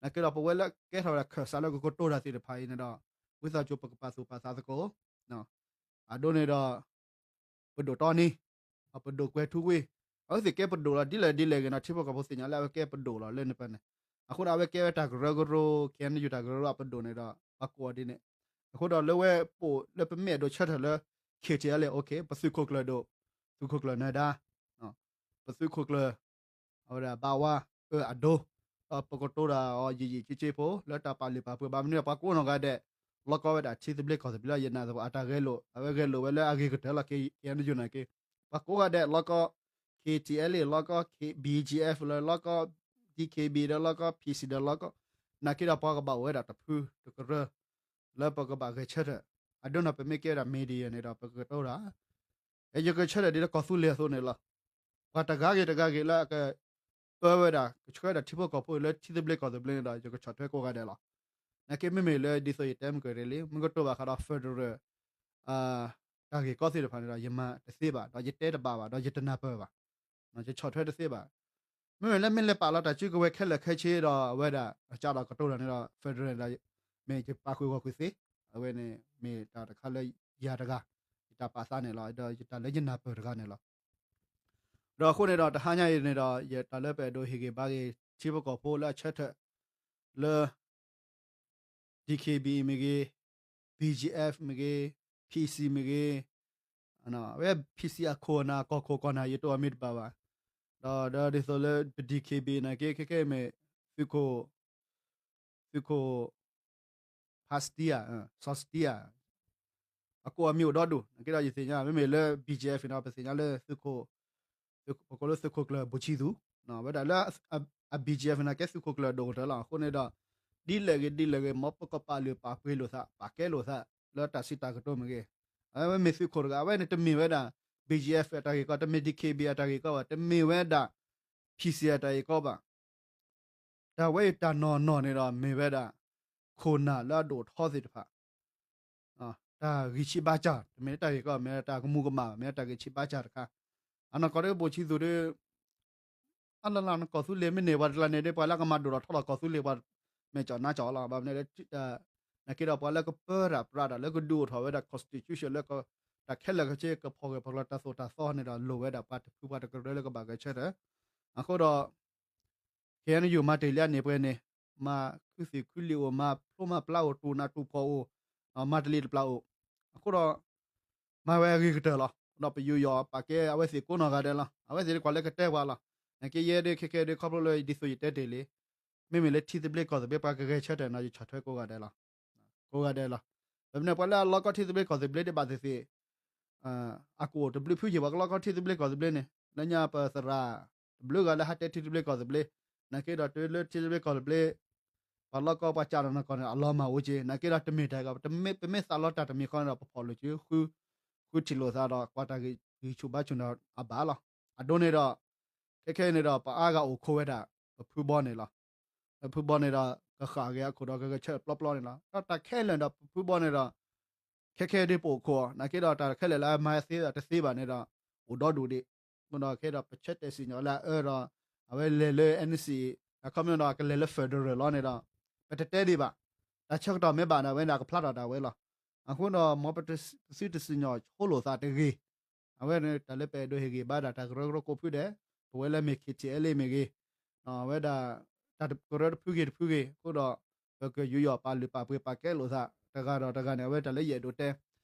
နာ်က့ဒီးပဝဲလၢကဲထီၣ်ဝဲဒၣ်ခၢၣ်စးလၢကကတိၤတၢ်သ့ၣ်တဖၣ်အံၤန့ၣ်ဒီး ဝံသးစူၤပကပာ်သူၣ်ပာ်သးသကိး အဒိန့ၣ်ဒီး ပဒိၣ်တီနံၤ ပဒိၣ်ကွဲၤထူဝ့ၣ် အဝဲသ့ၣ်ကဲပဒိၣ်လီၤ ဒ်လဲၣ်ဒ်လဲၣ်ဂ့ၤနီၤ ထံဖိကီၢ်ဖိသ့ၣ်ညါလၢအဝဲကဲပဒိၣ်လီၤလၢန့ၣ်ပၢၢ်န့ၣ်, အဃိဒီးအဝဲကဲဝဲတၢ်ကရၢကရိ K N U တၢ်ကရၢကရိအပဒိၣ်န့ၣ်ဒီး ပှၤကိးအီၤဒ်န့ၣ်, အဃိဒီးလၢဝဲပအိၣ်လၢပမ့ၢ်အဲၣ်ဒိးဆၢထၢၣ်လၢ K T L A OK ပသုးခိၣ်ကျၢၢ်ဒိၣ် သုးခိၣ်ကျၢၢ်နၢၤဒါ ပသုးခိၣ်ကျၢၢ် အဝဲဒၣ်ဘၣ်ဝါ အၢအဒိ ဒီးပကတိၤတၢ်အီၤယံာ်ယံာ်က့က့ဖိ လၢတၢ်ပာ်လုၢ်ပာ်ပှ့ၤဘၣ်မနုၤ ပှၤကိးနီၢ်ဂၤဒဲး လီၤကီဝဲဒၣ်ထံသဘျ့ကီၢ်သဘျ့လီၤ ယနာ်သပှၢ်အတၢ်ဂဲၤလိာ် အဝဲဂဲၤလိာ်ဝဲလၢအဂ့ၤကတၢၢ်လီၤ K N U နာ်က့, ပှၤကိးဂၤဒဲးလီၤကီ K T L A လီၤကီ B G F လၢလီၤကီ D K B ဒီးလီၤကီ P C ဒီးလီၤကီ နာ်က့ဒီးပှၤကဘၣ်အိၣ်ဝဲဒၣ်တဖုတကရၢ လၢပကဘၣ်ဂဲၤဆၢထၢၣ်, အဒိန့ၣ်ပမ့ၢ်ကဲဝဲဒၣ် media န့ၣ်ဒီး ပကကတိၤတၢ် ယကဆၢထၢၣ်ဒ်လၢကီၢ်သူလ့ၤအသိးန့ၣ်လီၤ. ပှၤတဂၤဂ့ၤတဂၤဂ့ၤလၢအကပၢဝဲဒၣ် ကဆှၢဝဲဒၣ်ထံဖိကီၢ်ဖိလၢထံသဘျ့ကီၢ်သဘျ့န့ၣ်ဒီး ယကဆီၣ်ထွဲကိးဂၤဒဲးလီၤ. နာ်က့မ့မ့ၢ်လၢဒ်သိးယတဲမုၢ်ကရ့ၣ်လံ မ့ၢ်ကတိၤဘၣ်ဃးဒီး federal တၢ်ဂ့ၢ်ကီသ့ၣ်တဖၣ်န့ၣ်ဒီး ယမၤတသ့ဘၣ် ဒီးယတဲတဘၣ်ဘၣ် ဒီးယတနၢ်ပၢၢ်ဘၣ် ယဆီၣ်ထွဲတသ့ဘၣ်. မ့မ့ၢ်လၢမ့ၢ်လဲၤပာ်လီၤတၢ်စုကဝဲၤခဲလၢာ်ခဲဆ့ဒီး အဝဲဒၣ်အကးဒီးကတိၤတၢ်န့ၣ်ဒီး federal န့ၣ်ဒီး မ့ၢ်ယပာ်ဃုာ်ဂီၢ်ဃုာ်သ့, အဝဲန့ၣ်မ့ၢ်တၢ်တခါလၢယၤတဂၤ ယတၢ်ပာ်သးန့ၣ်လီၤ ဒီးယတၢ်လၢယနၢ်ပၢၢ်တဂၤန့ၣ်လီၤ. ဒီးအဃိန့ၣ်ဒီး တဟါညါအံၤန့ၣ်ဒီး ယတၢ်လၢပအဲၣ်ဒိးဟ့ၣ်ဂံၢ်ဘါက့ၤ ထံဖိကီၢ်ဖိလၢအဆၢထၢၣ်လၢ D K B A မ့ၢ်ဂ့ၤ, B G F မ့ၢ်ဂ့ၤ, P C မ့ၢ်ဂ့ၤ, အဝဲ P C အခိၣ်နၢ် ကီၢ်ခိၣ်ကီၢ်နၢ် ယတိၢ်အမ့ၢ်တဘၣ်ဘၣ်. ဒီးဒ်သိးလၢပ D K B A နာ်က့ ခဲခဲမ့ၢ် သုးခိၣ် သုးခိၣ် ဖါစတံဧါ, စီၤစတံဧါ, အကိးအမံၤအိၣ်ဒီဒူၣ် နာ်က့ဒီးယသ့ၣ်ညါ မ့မ့ၢ်လၢ B G F န့ၣ်ဒီး ပသ့ၣ်ညါလၢသုးခိၣ် ပကိးလၢသုးခိၣ်ကျၢၢ်ဘိၣ်ဆံသူ, ဝဲဒၣ်လၢ အ B G F န့ၣ်ကဲသုးခိၣ်ကျၢၢ်ဒိၣ်ကတၢၢ်လီၤ. အဃိန့ၣ်ဒီး ဒ်လဲၣ်ဂ့ၤဒ်လဲၣ်ဂ့ၤ မ်ပကပာ်လုၢ်ပာ်ပှ့ၤလိာ်သး ပာ်ကဲလိာ်သး လၢတၢ်စံးတၢ်ကတိၤမ့ၢ်ဂ့ၤ, အဝဲမ့ၢ်သုးခိၣ်တဂၤ အဝဲန့ၣ်တမ့ၢ်ဝဲဒၣ် B G F အတၢ်ဂ့ၢ်ကီ တမ့ၢ် D K B A အတၢ်ဂ့ၢ်ကီဘၣ် တမ့ၢ်ဝဲဒၣ် P C အတၢ်ဂ့ၢ်ကီဘၣ်. တၢ်ဝဲအံၤတၢ်နီၢ်နီၢ်န့ၣ်ဒီး မ့ၢ်ဝဲဒၣ် ခိၣ်နၢ်လၢအဒိၣ်ထီသ့ၣ်တဖၣ် တၢ်ဂံၢ်ဆံးဘါစၢ် တမ့ၢ်လၢတၢ်ဂ့ၢ်ကီ မ့ၢ်တၢ်ကမူၤကမၣ်ဘၣ် မ့ၢ်တၢ်ဂံၢ်ဆံးဘါစၢ်တခါ. အနီၢ်ကီၢ်ဒ်ဘိၣ်ဆံသူဒီး အလၢ်လၢ်န့ၣ် ကီၢ်သူလ့ၤမ့ၢ်န့ၢ်ပှၤတကျါန့ၣ်ဒီး ပှၤလၢကမၤဒိၣ်ထီၣ်ထီထီၣ်ကီၢ်သူလ့ၤပှၤ မဲာ်ကၠီၣ်နါကၠီၣ်လီၤ. ဘၣ်မနုၤလဲၣ် နာ်က့ဒီးပှၤလၢကပၢတၢ်ပြးတၢ်လၢကဒုးအိၣ်ထီၣ်ဝဲဒၣ် constitution လၢ တၢ်ခဲလၢာ်ခဲဆ့ ကဖီၣ်ဂၢၢ်ဖီၣ်ကျၢၤတၢ်သိၣ်တၢ်သီန့ၣ်ဒီး လိၣ်ဝဲဒၣ်ပှၤတဖုပှၤတကရၢလၢကဘၣ်ဂဲၤဆၢထၢၣ်. အဃိဒီး ခဲအံၤန့ၣ် ယိၤမၤတ့ၢ်လံအန့ၣ်ပှဲၤန့ၣ်, မၤခုသ့ၣ်ခုလံာ်အိၣ်, မၤဖျိမၤပျါအိၣ်, တူၢ်နးတူၢ်ဖှီၣ်အိၣ်, မၤတလံၤတပျၢ်အိၣ်, အဃိဒီး မၤဝဲအဂ့ၤကတၢၢ်လီၤ. ဒီးပယူးယီၣ်ပာ်ကဲအဝဲသ့ၣ်ကိးနီၢ်ဂၤဒဲးလီၤ. အဝဲသ့ၣ်တကွၢ်လၢကတဲပှၤလီၤ. နာ်က့ယဲဒၣ်ခဲခဲဒၣ်ခီဖျိလၢဒ်သိးယတဲတ့ၢ်လံ, မ့မ့ၢ်လၢထံသဘျ့ကီၢ်သဘျ့ပှၤကဂဲၤဆၢထၢၣ်န့ၣ် ယဆီၣ်ထွဲကိးဂၤဒဲးလီၤ. ကိးဂၤဒဲးလီၤ. ပမ့ၢ်ပှၤလၢအလီၢ်ကီၢ်ထံသဘျ့ကီၢ်သဘျ့ဒ်ဘၣ်သ့ၣ်သ့ၣ် အကအိၣ်တဘျုးဖုယံၤ ပှၤကလီၢ်ကီၢ်ထံသဘျ့ကီၢ်သဘျ့န့ၣ် လၢညါပသရၣ် တဘျုးဂၤလၢဟးတဲထံသဘျ့ကီၢ်သဘျ့, နာ်က့ဒီးတုၤလၢထံသဘျ့ကီၢ်သဘျ့ ပှၤလီၢ်ကီၢ်ပှၤကးနီၢ်နီၢ်ကီၢ်န့ၣ် အလီၤမၢ်အိၣ်က့ၤ, နာ်က့ဒီးတမ့ၢ်တၢ်ကီ ပမ့ၢ်သးလီတၢ်တမံၤဃီန့ၣ်ဒီး ပဖီၣ်လိာ်စု ဃုထံၣ်လိာ်သးဒီး ကွၢ်တၢ်ဂံၢ်ဆူၣ်ဘါဆူၣ်န့ၣ်အဘၣ်လီၤ. အဒိန့ၣ်ဒီး ခဲခဲအံၤန့ၣ်ဒီး ပအါဂၤအိၣ်ခိးဝဲဒၣ် ပဖုဘီန့ၣ်လီၤ. ပဖုဘီန့ၣ်ဒီး ကဃၣ်က့ၤအခိၣ်ဒီးကဂဲၤဆၢထၢၣ်ပျီပျီန့ၣ်လီၤ. ဒီးတၢ်ခဲလၢာ်ဒီးပဖုဘီန့ၣ်ဒီး ခဲခဲဒၣ်ပအိၣ်ခိးအီၤ နာ်က့ဒီးတၢ်ခဲလၢာ်လၢအမၤသ့ဒီးတသ့ဘၣ်န့ၣ်ဒီး အိၣ်ဒီဒူၣ်ဒံး, မ့ၢ်ဒီးခဲဒီးပဆၢတဲာ်စံၣ်ညီၣ်လၢအအၢဒီး အဝဲလဲၤလၢ N C A အခီပညီဒီးကလဲၤလၢ federal လီၤန့ၣ်ဒီး ပတတဲဒံးဘၣ်. တၢ်ဆၢကတီၢ်မ့ၢ်ဘၣ်ဒီး အဝဲန့ၣ်အကဖျါထီၣ်ဒၣ်ဝဲလီၤ. အဃိဒီး မ်ပသုတစံၣ်ညီၣ်ဆိလိာ်သးတဂ့ၤ အဝဲန့ၣ်တၢ်လၢပအဲၣ်ဒိးဟ့ၣ်ဂံၢ်ဘါဒၣ်တၢ်ကရၢကရိကိးဖုဒဲး, ပဝဲလၢမ့ၢ် K T L A မ့ၢ်ဂ့ၤ, အဝဲဒၣ် တၢ်ကရၢတဖုဂ့ၤတဖုဂ့ၤ, အဃိဒီး ပကယူးယီၣ်ပာ်လုၢ်ပာ်ပှ့ၤပာ်ကဲလိာ်သး တဂၤဒီးတဂၤန့ၣ် အဝဲတၢ်လၢယအဲၣ်ဒိးတဲ,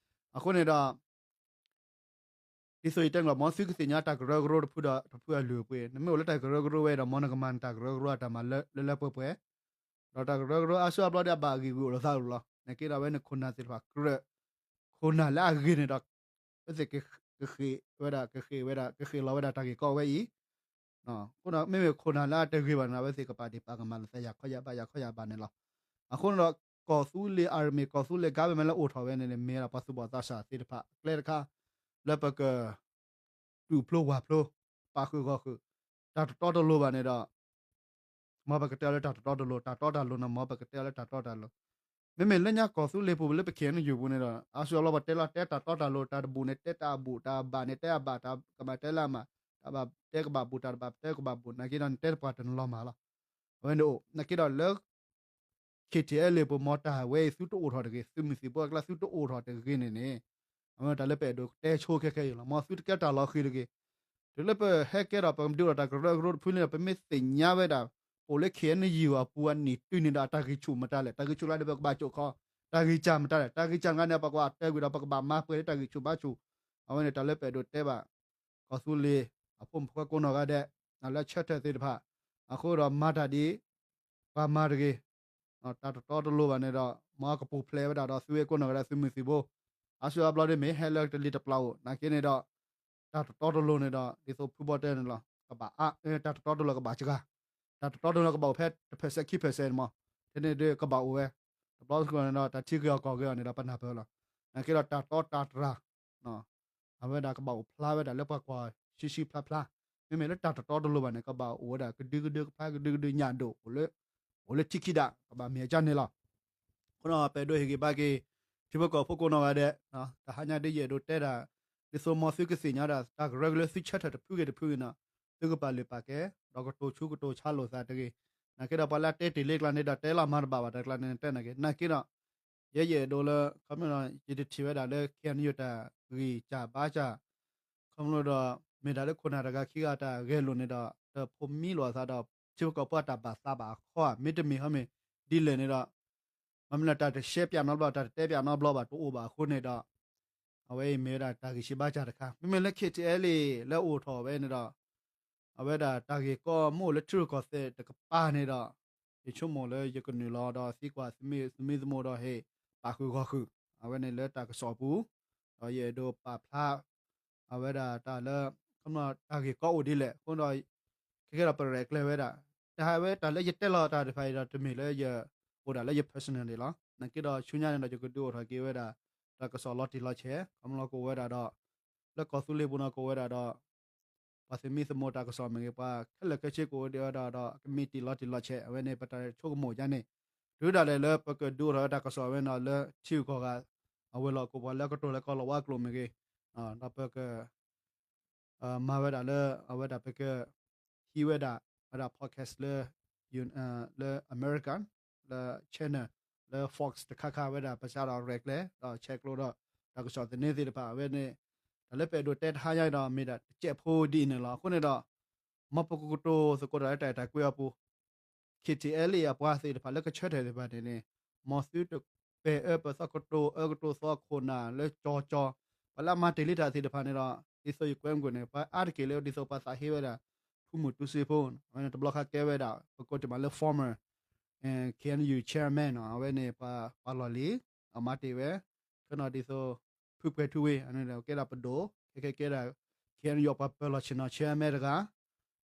အဃိန့ၣ်ဒီး ဒ်သိးယတဲန့ၣ်လီၤ မ်သုကသ့ၣ်ညါတၢ်ကရၢကရိတဖုဒီးတဖုအလုၢ်အပှ့ၤ, နမ့ၢ်အိၣ်လၢတၢ်ကရၢကရိဝဲဒီး မ်နကမၤနတၢ်ကရၢကရိအတၢ်မၤလၢလၢပှဲၤပှဲၤ, ဒီးတၢ်ကရၢကရိအါစုအါဘျီဒီးအဘၣ်အဂ့ၢ်ဝံၤအိၣ်လိာ်သးလီၤ. နာ်က့ဒီးအဝဲန့ၣ်ခိၣ်နၢ်သ့ၣ်တဖၣ်ကြၢး ခိၣ်နၢ်လၢအဂ့ၤန့ၣ်ဒီး အဝဲသ့ၣ်ကဃ့ၢ်ဝဲဒၣ် ကဃ့ၢ်ဝဲဒၣ် ကဃ့ၢ်လီၤဝဲဒၣ်တၢ်ဂ့ၢ်ကီဝဲအံၤ အဃိဒီးမ့မ့ၢ်ခိၣ်နၢ်လၢအတဂ့ၤဘၣ်န့ၣ် အဝဲသ့ၣ်ကပာ်ဒ့ၣ်ပာ်ကမၣ်လိာ်သးယၤခီယၤဘၣ်ယၤခီယၤဘၣ်န့ၣ်လီၤ. အဃိန့ၣ်ဒီး ကီၢ်သူလ့ၤ army ကီၢ်သူလ့ၤ government လၢအိၣ်ထီၣ်ဝဲန့ၣ်န့ၣ် မ့ၢ်ဝဲဒၣ်ပှၤသူၣ်ဘီၣ်သးစၢ်သ့ၣ်တဖၣ်အကျဲတခါ လၢပက တူၢ်ဖျိဝၢ်ဖျိ ပာ်ဃုာ်ဂီၢ်ဃုာ် တၢ်တတီတလိၤဘၣ်န့ၣ်ဒီး မ်ပကတဲအီၤလၢတၢ်တတီတလိၤ, တၢ်တီတၢ်လိၤန့ၣ် မ်ပကတဲအီၤလၢတၢ်တီတၢ်လိၤ. မ့မ့ၢ်လၢညါကီၢ်သူလ့ၤပူၤလၢပ ခ့ၣ်အဲၣ်ယူၣ်ပူၤန့ၣ်ဒီး အါစုအါဘျီပှၤတဲလီၤတဲတၢ်တီတၢ်လိၤ, တၢ်တဘူၣ်န့ၣ်တဲတၢ်အဘူၣ်, တၢ်ဘၣ်န့ၣ်တဲအဘၣ်, တၢ်ကမၣ်တဲလၢအမၣ်, တၢ်ဘၣ်တဲကဘၣ်ဘူၣ်, တၢ်တဘၣ်တဲကဘၣ်ဘူၣ်, နာ်က့ဒီးနတဲတပှၢ်တနလီၤမၢ်လီၤ. အဝဲန့ၣ်အိၣ် နာ်က့ဒီးလၢ ခ့ၣ်ထံၣ်အဲလ့ၣ်ပူၤ မ်တၢ်ဝဲအံၤသုတအိၣ်ထီၣ်တဂ့ၤ, သုးမုၢ်သံၣ်ဘိအကျါသုတအိၣ်ထီၣ်တဂ့ၤန့ၣ်န့ၣ် အဝဲတၢ်လၢပအဲၣ်ဒိးတဲဆိခဲခဲအံၤလီၤ. မ်သုတကဲတၢ်လီၤဃံၤတဂ့ၤ. တုၤလၢပဟဲကဲထီၣ်ပကဒုးအိၣ်ထီၣ်တၢ်ကရၢကရိတဖုန့ၣ်ဒီး ပမ့ၢ်သ့ၣ်ညါဝဲဒၣ် ပအိၣ်လၢ ခ့ၣ်အဲၣ်ယူၣ်အပူၤအနံၣ်တုၤန့ၣ်ဒီး အတၢ်ဂံၢ်ဆူၣ်မတၤလဲၣ်, တၢ်ဂံၢ်ဆူၣ်ကျါန့ၣ် ပကဘၣ်ကိာ်ခီ, တၢ်ဂံၢ်စၢ်မတၤလဲၣ်, တၢ်ဂံၢ်စၢ်ကျါန့ၣ် ပကဘၣ်တဲဝံၤဒီး ပကဘၣ်မၤပှဲၤလၢတၢ်ဂံၢ်ဆူၣ်ဘါဆူၣ်. အဝဲန့ၣ်တၢ်လၢပအဲၣ်ဒိးတဲဘၣ် ကီၢ်သူလ့ၤ အဖိမုၣ်ဖိခွါကိးနီၢ်ဂၤဒဲး လၢဆၢထၢၣ်သ့ၣ်တဖၣ်, အဃိဒီးမၤတၢ်ဒ် ပှၤမၤတဂ့ၤ, တၢ်တတီတလိၤဘၣ်န့ၣ်ဒီး မ်အကပူၤဖျဲးဝဲဒၣ်ဒီးသုဝဲကိးနီၢ်ဂၤဒဲးသုးမုၢ်သံၣ်ဘိ, အါစုအါဘျီဒ်မ့ၢ်ဟဲလၢတလံၤတပျၢ်အိၣ် နာ်က့န့ၣ်ဒီး တၢ်တတီတလိၤန့ၣ်ဒီး ဒ်သိးဖုဘီတဲန့ၣ်လီၤ, ကဘၣ်အါ, တၢ်တတီတလိၤကဘၣ်စှၤ, တၢ်တတီတလိၤကဘၣ်အိၣ်ဖဲတ percent ခံ percent န့ၣ်မး, ထဲန့ၣ်ဒ်ကဘၣ်အိၣ်ဝဲ, တဘျီဃီန့ၣ်ဒီး တၢ်ထံဂ့ၤအီၤကီၢ်ဂ့ၤအီၤန့ၣ်ဒီးပနၢ်ပၢၢ်လီၤ. နာ်က့ဒီးတၢ်တီတၢ်တြၢ် အဝဲဒၣ်ကဘၣ်အိၣ်ဖျါဝဲဒၣ်လၢပှၤကွၢ်ဆှံဆှံဖျါဖျါ, မ့မ့ၢ်လၢတၢ်တတီတလိၤဘၣ်န့ၣ် ကဘၣ်အိၣ်ဝဲဒၣ်ကဒုကဒုကဖျါကဒုကဒုညၣ်ဒိၣ်, အိၣ်လၢထံခံဒၣ် ကဘၣ်မ့ၢ်အကၢ်န့ၣ်လီၤ. အဃိဒီးပအဲၣ်ဒိးဟ့ၣ်ဂံၢ်ဘါက့ၤ ထံဖိကီၢ်ဖိကိးနီၢ်ဂၤဒဲး, တဟါညါဒ်ယအဲၣ်ဒိးတဲဒၣ် ဒ်သိးမ်သုကသ့ၣ်ညါဒၣ် တၢ်ကရၢကရိသုဆၢထၢၣ်တဖုဂ့ၤတဖုဂ့ၤန့ၣ် သုကပာ်လုၢ်ပာ်ကဲ ဒီးကတိၤဆူကတိၤဆါလိာ်သးတဂ့ၤ. နာ်က့ဒီးပှၤလၢအတဲတ့ၢ်လံကျါန့ၣ်ဒီး တဲလီၤမၤတဘၣ်ဘၣ်တၢ်ကျါန့ၣ် တဲနာ်က့, နာ်က့ဒီး ယဲယအဲၣ်ဒိးလၢ ခီဖျိ ယတထံၣ်ဝဲဒၣ်လၢ ခ့ၣ်အဲၣ်ယူၣ် တၢ်ဂံၢ်စၢ်ဘါစၢ်, ခီဖျိဒီး မ့ၢ်ဒၣ်လၢခိၣ်နၢ်တဂၤခံဂၤတၢ်ဂဲၤလိာ်န့ၣ်ဒီး တဖိးမံလိာ်အသးဒီး ထံဖိကီၢ်ဖိအတၢ်ဘၣ်သးဘၣ်အဃီဧါ, မ့တမ့ၢ်ဟီမ့ၢ်ဒ်လဲၣ်န့ၣ်ဒီး မ့မ့ၢ်လၢတၢ်တရှဲပၠးနီတဘျီ တၢ်တတဲပၠးနီတဘျီဘၣ် တအိၣ်ဘၣ်အဃိန့ၣ်ဒီး အဝဲအံၤမ့ၢ်ဝဲဒၣ်တၢ်ဂံၢ်ဆံးဘါစၢ်တခါ, မ့မ့ၢ်လၢ ခ့ၣ်ထံၣ်အဲလ့ၣ် လၢအိၣ်ထီၣ်ဝဲန့ၣ်ဒီး အဝဲဒၣ်တၢ်ဂ့ၢ်ကီမ့ၢ်အိၣ်လၢထံရူၢ်ကီၢ်သဲးတကပၤန့ၣ်ဒီး ယဆိကမိၣ်လၢယကနုာ်လီၤဒီးသံကွၢ်သုးမုၢ်သမူဒီးဟ့ၣ်ပာ်ဃုာ်ဂီၢ်ဃုာ် အဝဲန့ၣ်လၢတၢ်ကစီၣ်အပူၤ, ဒီးယအဲၣ်ဒိးပာ်ဖျါ အဝဲဒၣ်တၢ်လၢ ခီဖျိတၢ်ဂ့ၢ်ကီအိၣ်ဒ်လဲၣ်အဃိဒီး ခဲကဲဒီးပရဲၣ်ကျဲၤဝဲဒၣ်, တၢ်ဝဲတၢ်လၢယတဲလီၤတၢ်တဖၣ်အံၤဒီး တမ့ၢ်လၢယအိၣ်ဒၣ်လၢယ personal န့ၣ်လီၤ. နာ်က့ဒီးဆူညါန့ၣ်ဒီး ယကဒုးအိၣ်ထီၣ်က့ၤဝဲဒၣ် တၢ်ကစီၣ်လီၤတံၢ်လီၤဆဲး, ခီဖျိကအိၣ်ဝဲဒၣ်ဒီး လၢကီၢ်သူလ့ၤပူၤန့ၣ်ကအိၣ်ဝဲဒၣ်ဒီး ပှၤသုးမံသမိးတၢ်ကစီၣ်မ့ၢ်ဂ့ၤ ပှၤခဲလၢာ်ခဲဆ့ကအိၣ်ဝဲဒၣ်ဒီး ကမံးတံာ်လီၤတံၢ်လီၤဆဲး အဝဲန့ၣ် ပတၢ်ဆိကမိၣ်ဒ်န့ၣ်, တုၤဒၣ်လဲာ်လၢပကဒုးအိၣ်ထီၣ်ဝဲတၢ်ကစီၣ်ဝဲန့ၣ်လၢထံဂုၤကီၢ်ဂၤ အဝဲၤလီၢ်ကအိၣ်ပှၤလၢအကတိၤလၢကီၢ်လီၤဝါကျိာ်မ့ၢ်ဂ့ၤ, ဒီးပက မၤဝဲဒၣ်လၢ အဝဲဒၣ်ပက ဟံးဝဲဒၣ် အဝဲဒၣ် podcast လၢ လၢ America လၢ channel လၢ Fox တခါခါဝဲဒၣ် ပစးဒီးရဲၣ်ကျဲၤ ဒီးဆဲးကျိးဒီး တၢ်ကစီၣ်သန့သ့ၣ်တဖၣ် အဝဲန့ၣ် တၢ်လၢပအဲၣ်ဒိးတဲတဟါညါဒီး မ့ၢ်ဒၣ်တစဲးဖိဒ်အံၤန့ၣ်လီၤ. အဃိန့ၣ်ဒီး မ်ပကကတိၤသကိးတၢ်လၢတၢ်အဲၣ်တၢ်ကွံအပူၤ ခ့ၣ်ထံၣ်အဲလ့ၣ်အပှၤသ့ၣ်တဖၣ်လၢကဆၢထၢၣ်သ့ၣ်တဖၣ်န့ၣ်န့ၣ် မ်သုတပဲာ်အၢပသးကတိၤအၢကတိၤသီခိၣ်နၢ်လၢကၠီကၠီ, ပှၤလၢအမၤတ့ၢ်လံတၢ်သ့ၣ်တဖၣ်န့ၣ်ဒီး ဒ်သိးယကွဲမုာ်ကွံာ်န့ၣ် ပှၤအါတက့ၢ်လၢဒ်သိးပှၤသးဟ့ဝဲဒၣ် ဖုမုၢ်တူစ့ဖိ အဝဲန့ၣ်တဘျီဃီကဲဝဲဒၣ် ပကိးတ့ၢ်မးလၢ former KNU chairman နီၤ, အဝဲန့ၣ်ပှၤပာ်လီၤလံာ် အမၤတ့ၢ်ဝဲ ခဲနီၤဒ်သိး ဖုပှဲၤထူဝ့ အန့ၣ်ဒီးကဲဒၣ်ပဒိၣ် ခဲခဲကဲဒၣ် KNU ပှၤပၢၤလီၢ်ဆ့ၣ်နီၤ chairman တဂၤ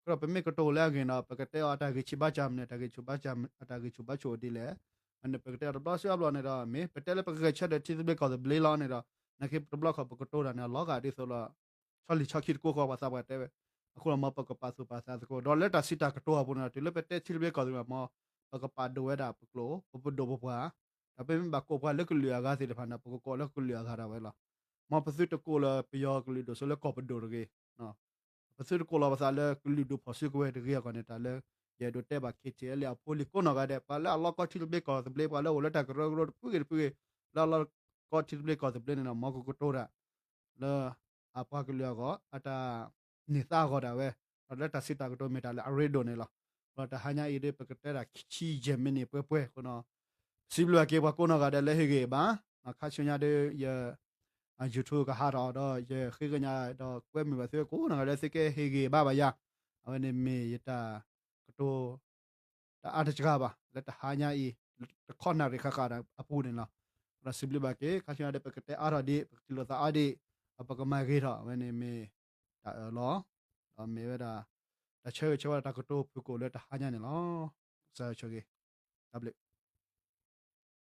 အဃိဒီးပမ့ၢ်ကတိၤလၢအဂ့ၢ်ဒီး ပကတဲအီၤအတၢ်ဂံၢ်ဆံးဘါစၢ်မနုၤ တၢ်ဂံၢ်ဆံးဘါစၢ် အတၢ်ဂံၢ်ဆံးဘါစၢ်အိၣ်ဒ်လဲၣ်, အန့ၣ်ပကတဲအီၤတဘျီစုအဘျီန့ၣ်ဒီး မ့ၢ်ပတဲလၢပကဂဲၤဆၢထၢၣ်ထံသဘျ့ကီၢ်သဘျ့လီၤန့ၣ်ဒီး နာ်က့တဘျီခီၣ်ပကတိၤတၢ်န့ၣ် အလီၤဂာ်ဒ်သိးလီၤ ဆီလံၤဆီခံတကိးဃီပှၤသးပှၢ်တဲဝဲ, အဃိဒီးမ်ပကပာ်သူၣ်ပာ်သးသကိး ဒီးလၢတၢ်စံးတၢ်ကတိၤအပူၤန့ၣ်ဒီး တုၤလၢပတဲထံသဘျ့ကီၢ်သဘျ့မး ပကပာ်ဒိၣ်ဝဲဒၣ်ပကျိာ် ပပဒိၣ်ပပှၢ်, ဒီးပမ့ၢ်ဘၣ်ကိးပှၤလၢကလုာ်အဂၤသ့ၣ်တဖၣ်န့ၣ် ပကကိးလၢကလုာ်အဂၤဒၣ်ဝဲလီၤ. မ်ပသုတကိးလၢပယီၤကလုာ်ဒိၣ် ဆိလၢကီၢ်ပဒိၣ်တဂ့ၤ ပသုတကိးလီၤပသးလၢကလုာ်ဒူၣ်ဖီၣ်စုကဝဲၤတဂ့ၤအဂီၢ်န့ၣ် တၢ်လၢ ယအဲၣ်ဒိးတဲဘၣ် ခ့ၣ်ထံၣ်အဲလ့ၣ်အဖိလံၤကိးနီၢ်ဂၤဒဲး ပှၤလၢအလီၤကီထံသဘျ့ကီၢ်သဘျ့ ပှၤလၢအိၣ်လၢတၢ်ကရၢကရိတဖုဂ့ၤတဖုဂ့ၤ လၢအလီၤကီထံသဘျ့ကီၢ်သဘျ့န့ၣ်ဒီး မ်ကကတိၤတၢ် လၢအပှၤကလုာ်အဂီၢ် အတၢ်န့ၢ်သါအဂီၢ်ဒၣ်ဝဲ, ဒီးလၢတၢ်စံးတၢ်ကတိၤမ့ၢ်တၢ်လၢအရ့ဒိၣ်န့ၣ်လီၤ. ဒီးတဟါညါအံၤဒ်ပကတဲဒၣ်ခံဆံယဲၢ်မံးနံးပှဲၤပှဲၤအဃိဒီး စံးဘျုးဘၣ်က့ၤပှၤကိးနီၢ်ဂၤဒဲးလၢဟ့ၣ်ဂံၢ်ဘါ, ခါဆူညါဒီးယ YouTube ကဟးထီၣ်ဒီး ယဃ့ကညးဒီးကွဲမုာ်ဘၣ်သုကိးနီၢ်ဂၤဒဲး သုကဟ့ၣ်ဂံၢ်ဘါဘၣ်ယၤ, အဝဲန့ၣ်မ့ၢ်ယတၢ်ကတိၤ တအါတစှၤဘၣ် လၢတဟါညါအံၤ တခီနၣ်ရံၣ်ဃၣ်ဃၣ်အပူၤန့ၣ်လီၤ. ဒီးစံးဘျုးဘၣ်က့ၤ ခါဆူညါဒီး ပကတဲအါထီၣ်ဒံး ပကထံၣ်လိာ်သးအါဒံး ဒီးပကမၤဂ့ၤထီၣ် အဝဲန့ၣ်မ့ၢ်တၢ်အၢၣ်လီၤ, ဒီးမ့ၢ်ဝဲဒၣ် တၢ်ဆၢဂ့ၤဆၢဝါဒီးတၢ်ကတိၤဖုၣ်ကိာ်လၢတဟါညါန့ၣ်လီၤ. ကစၢ်ယွၤဆိၣ်ဂ့ၤ, တၢ်ဘျုး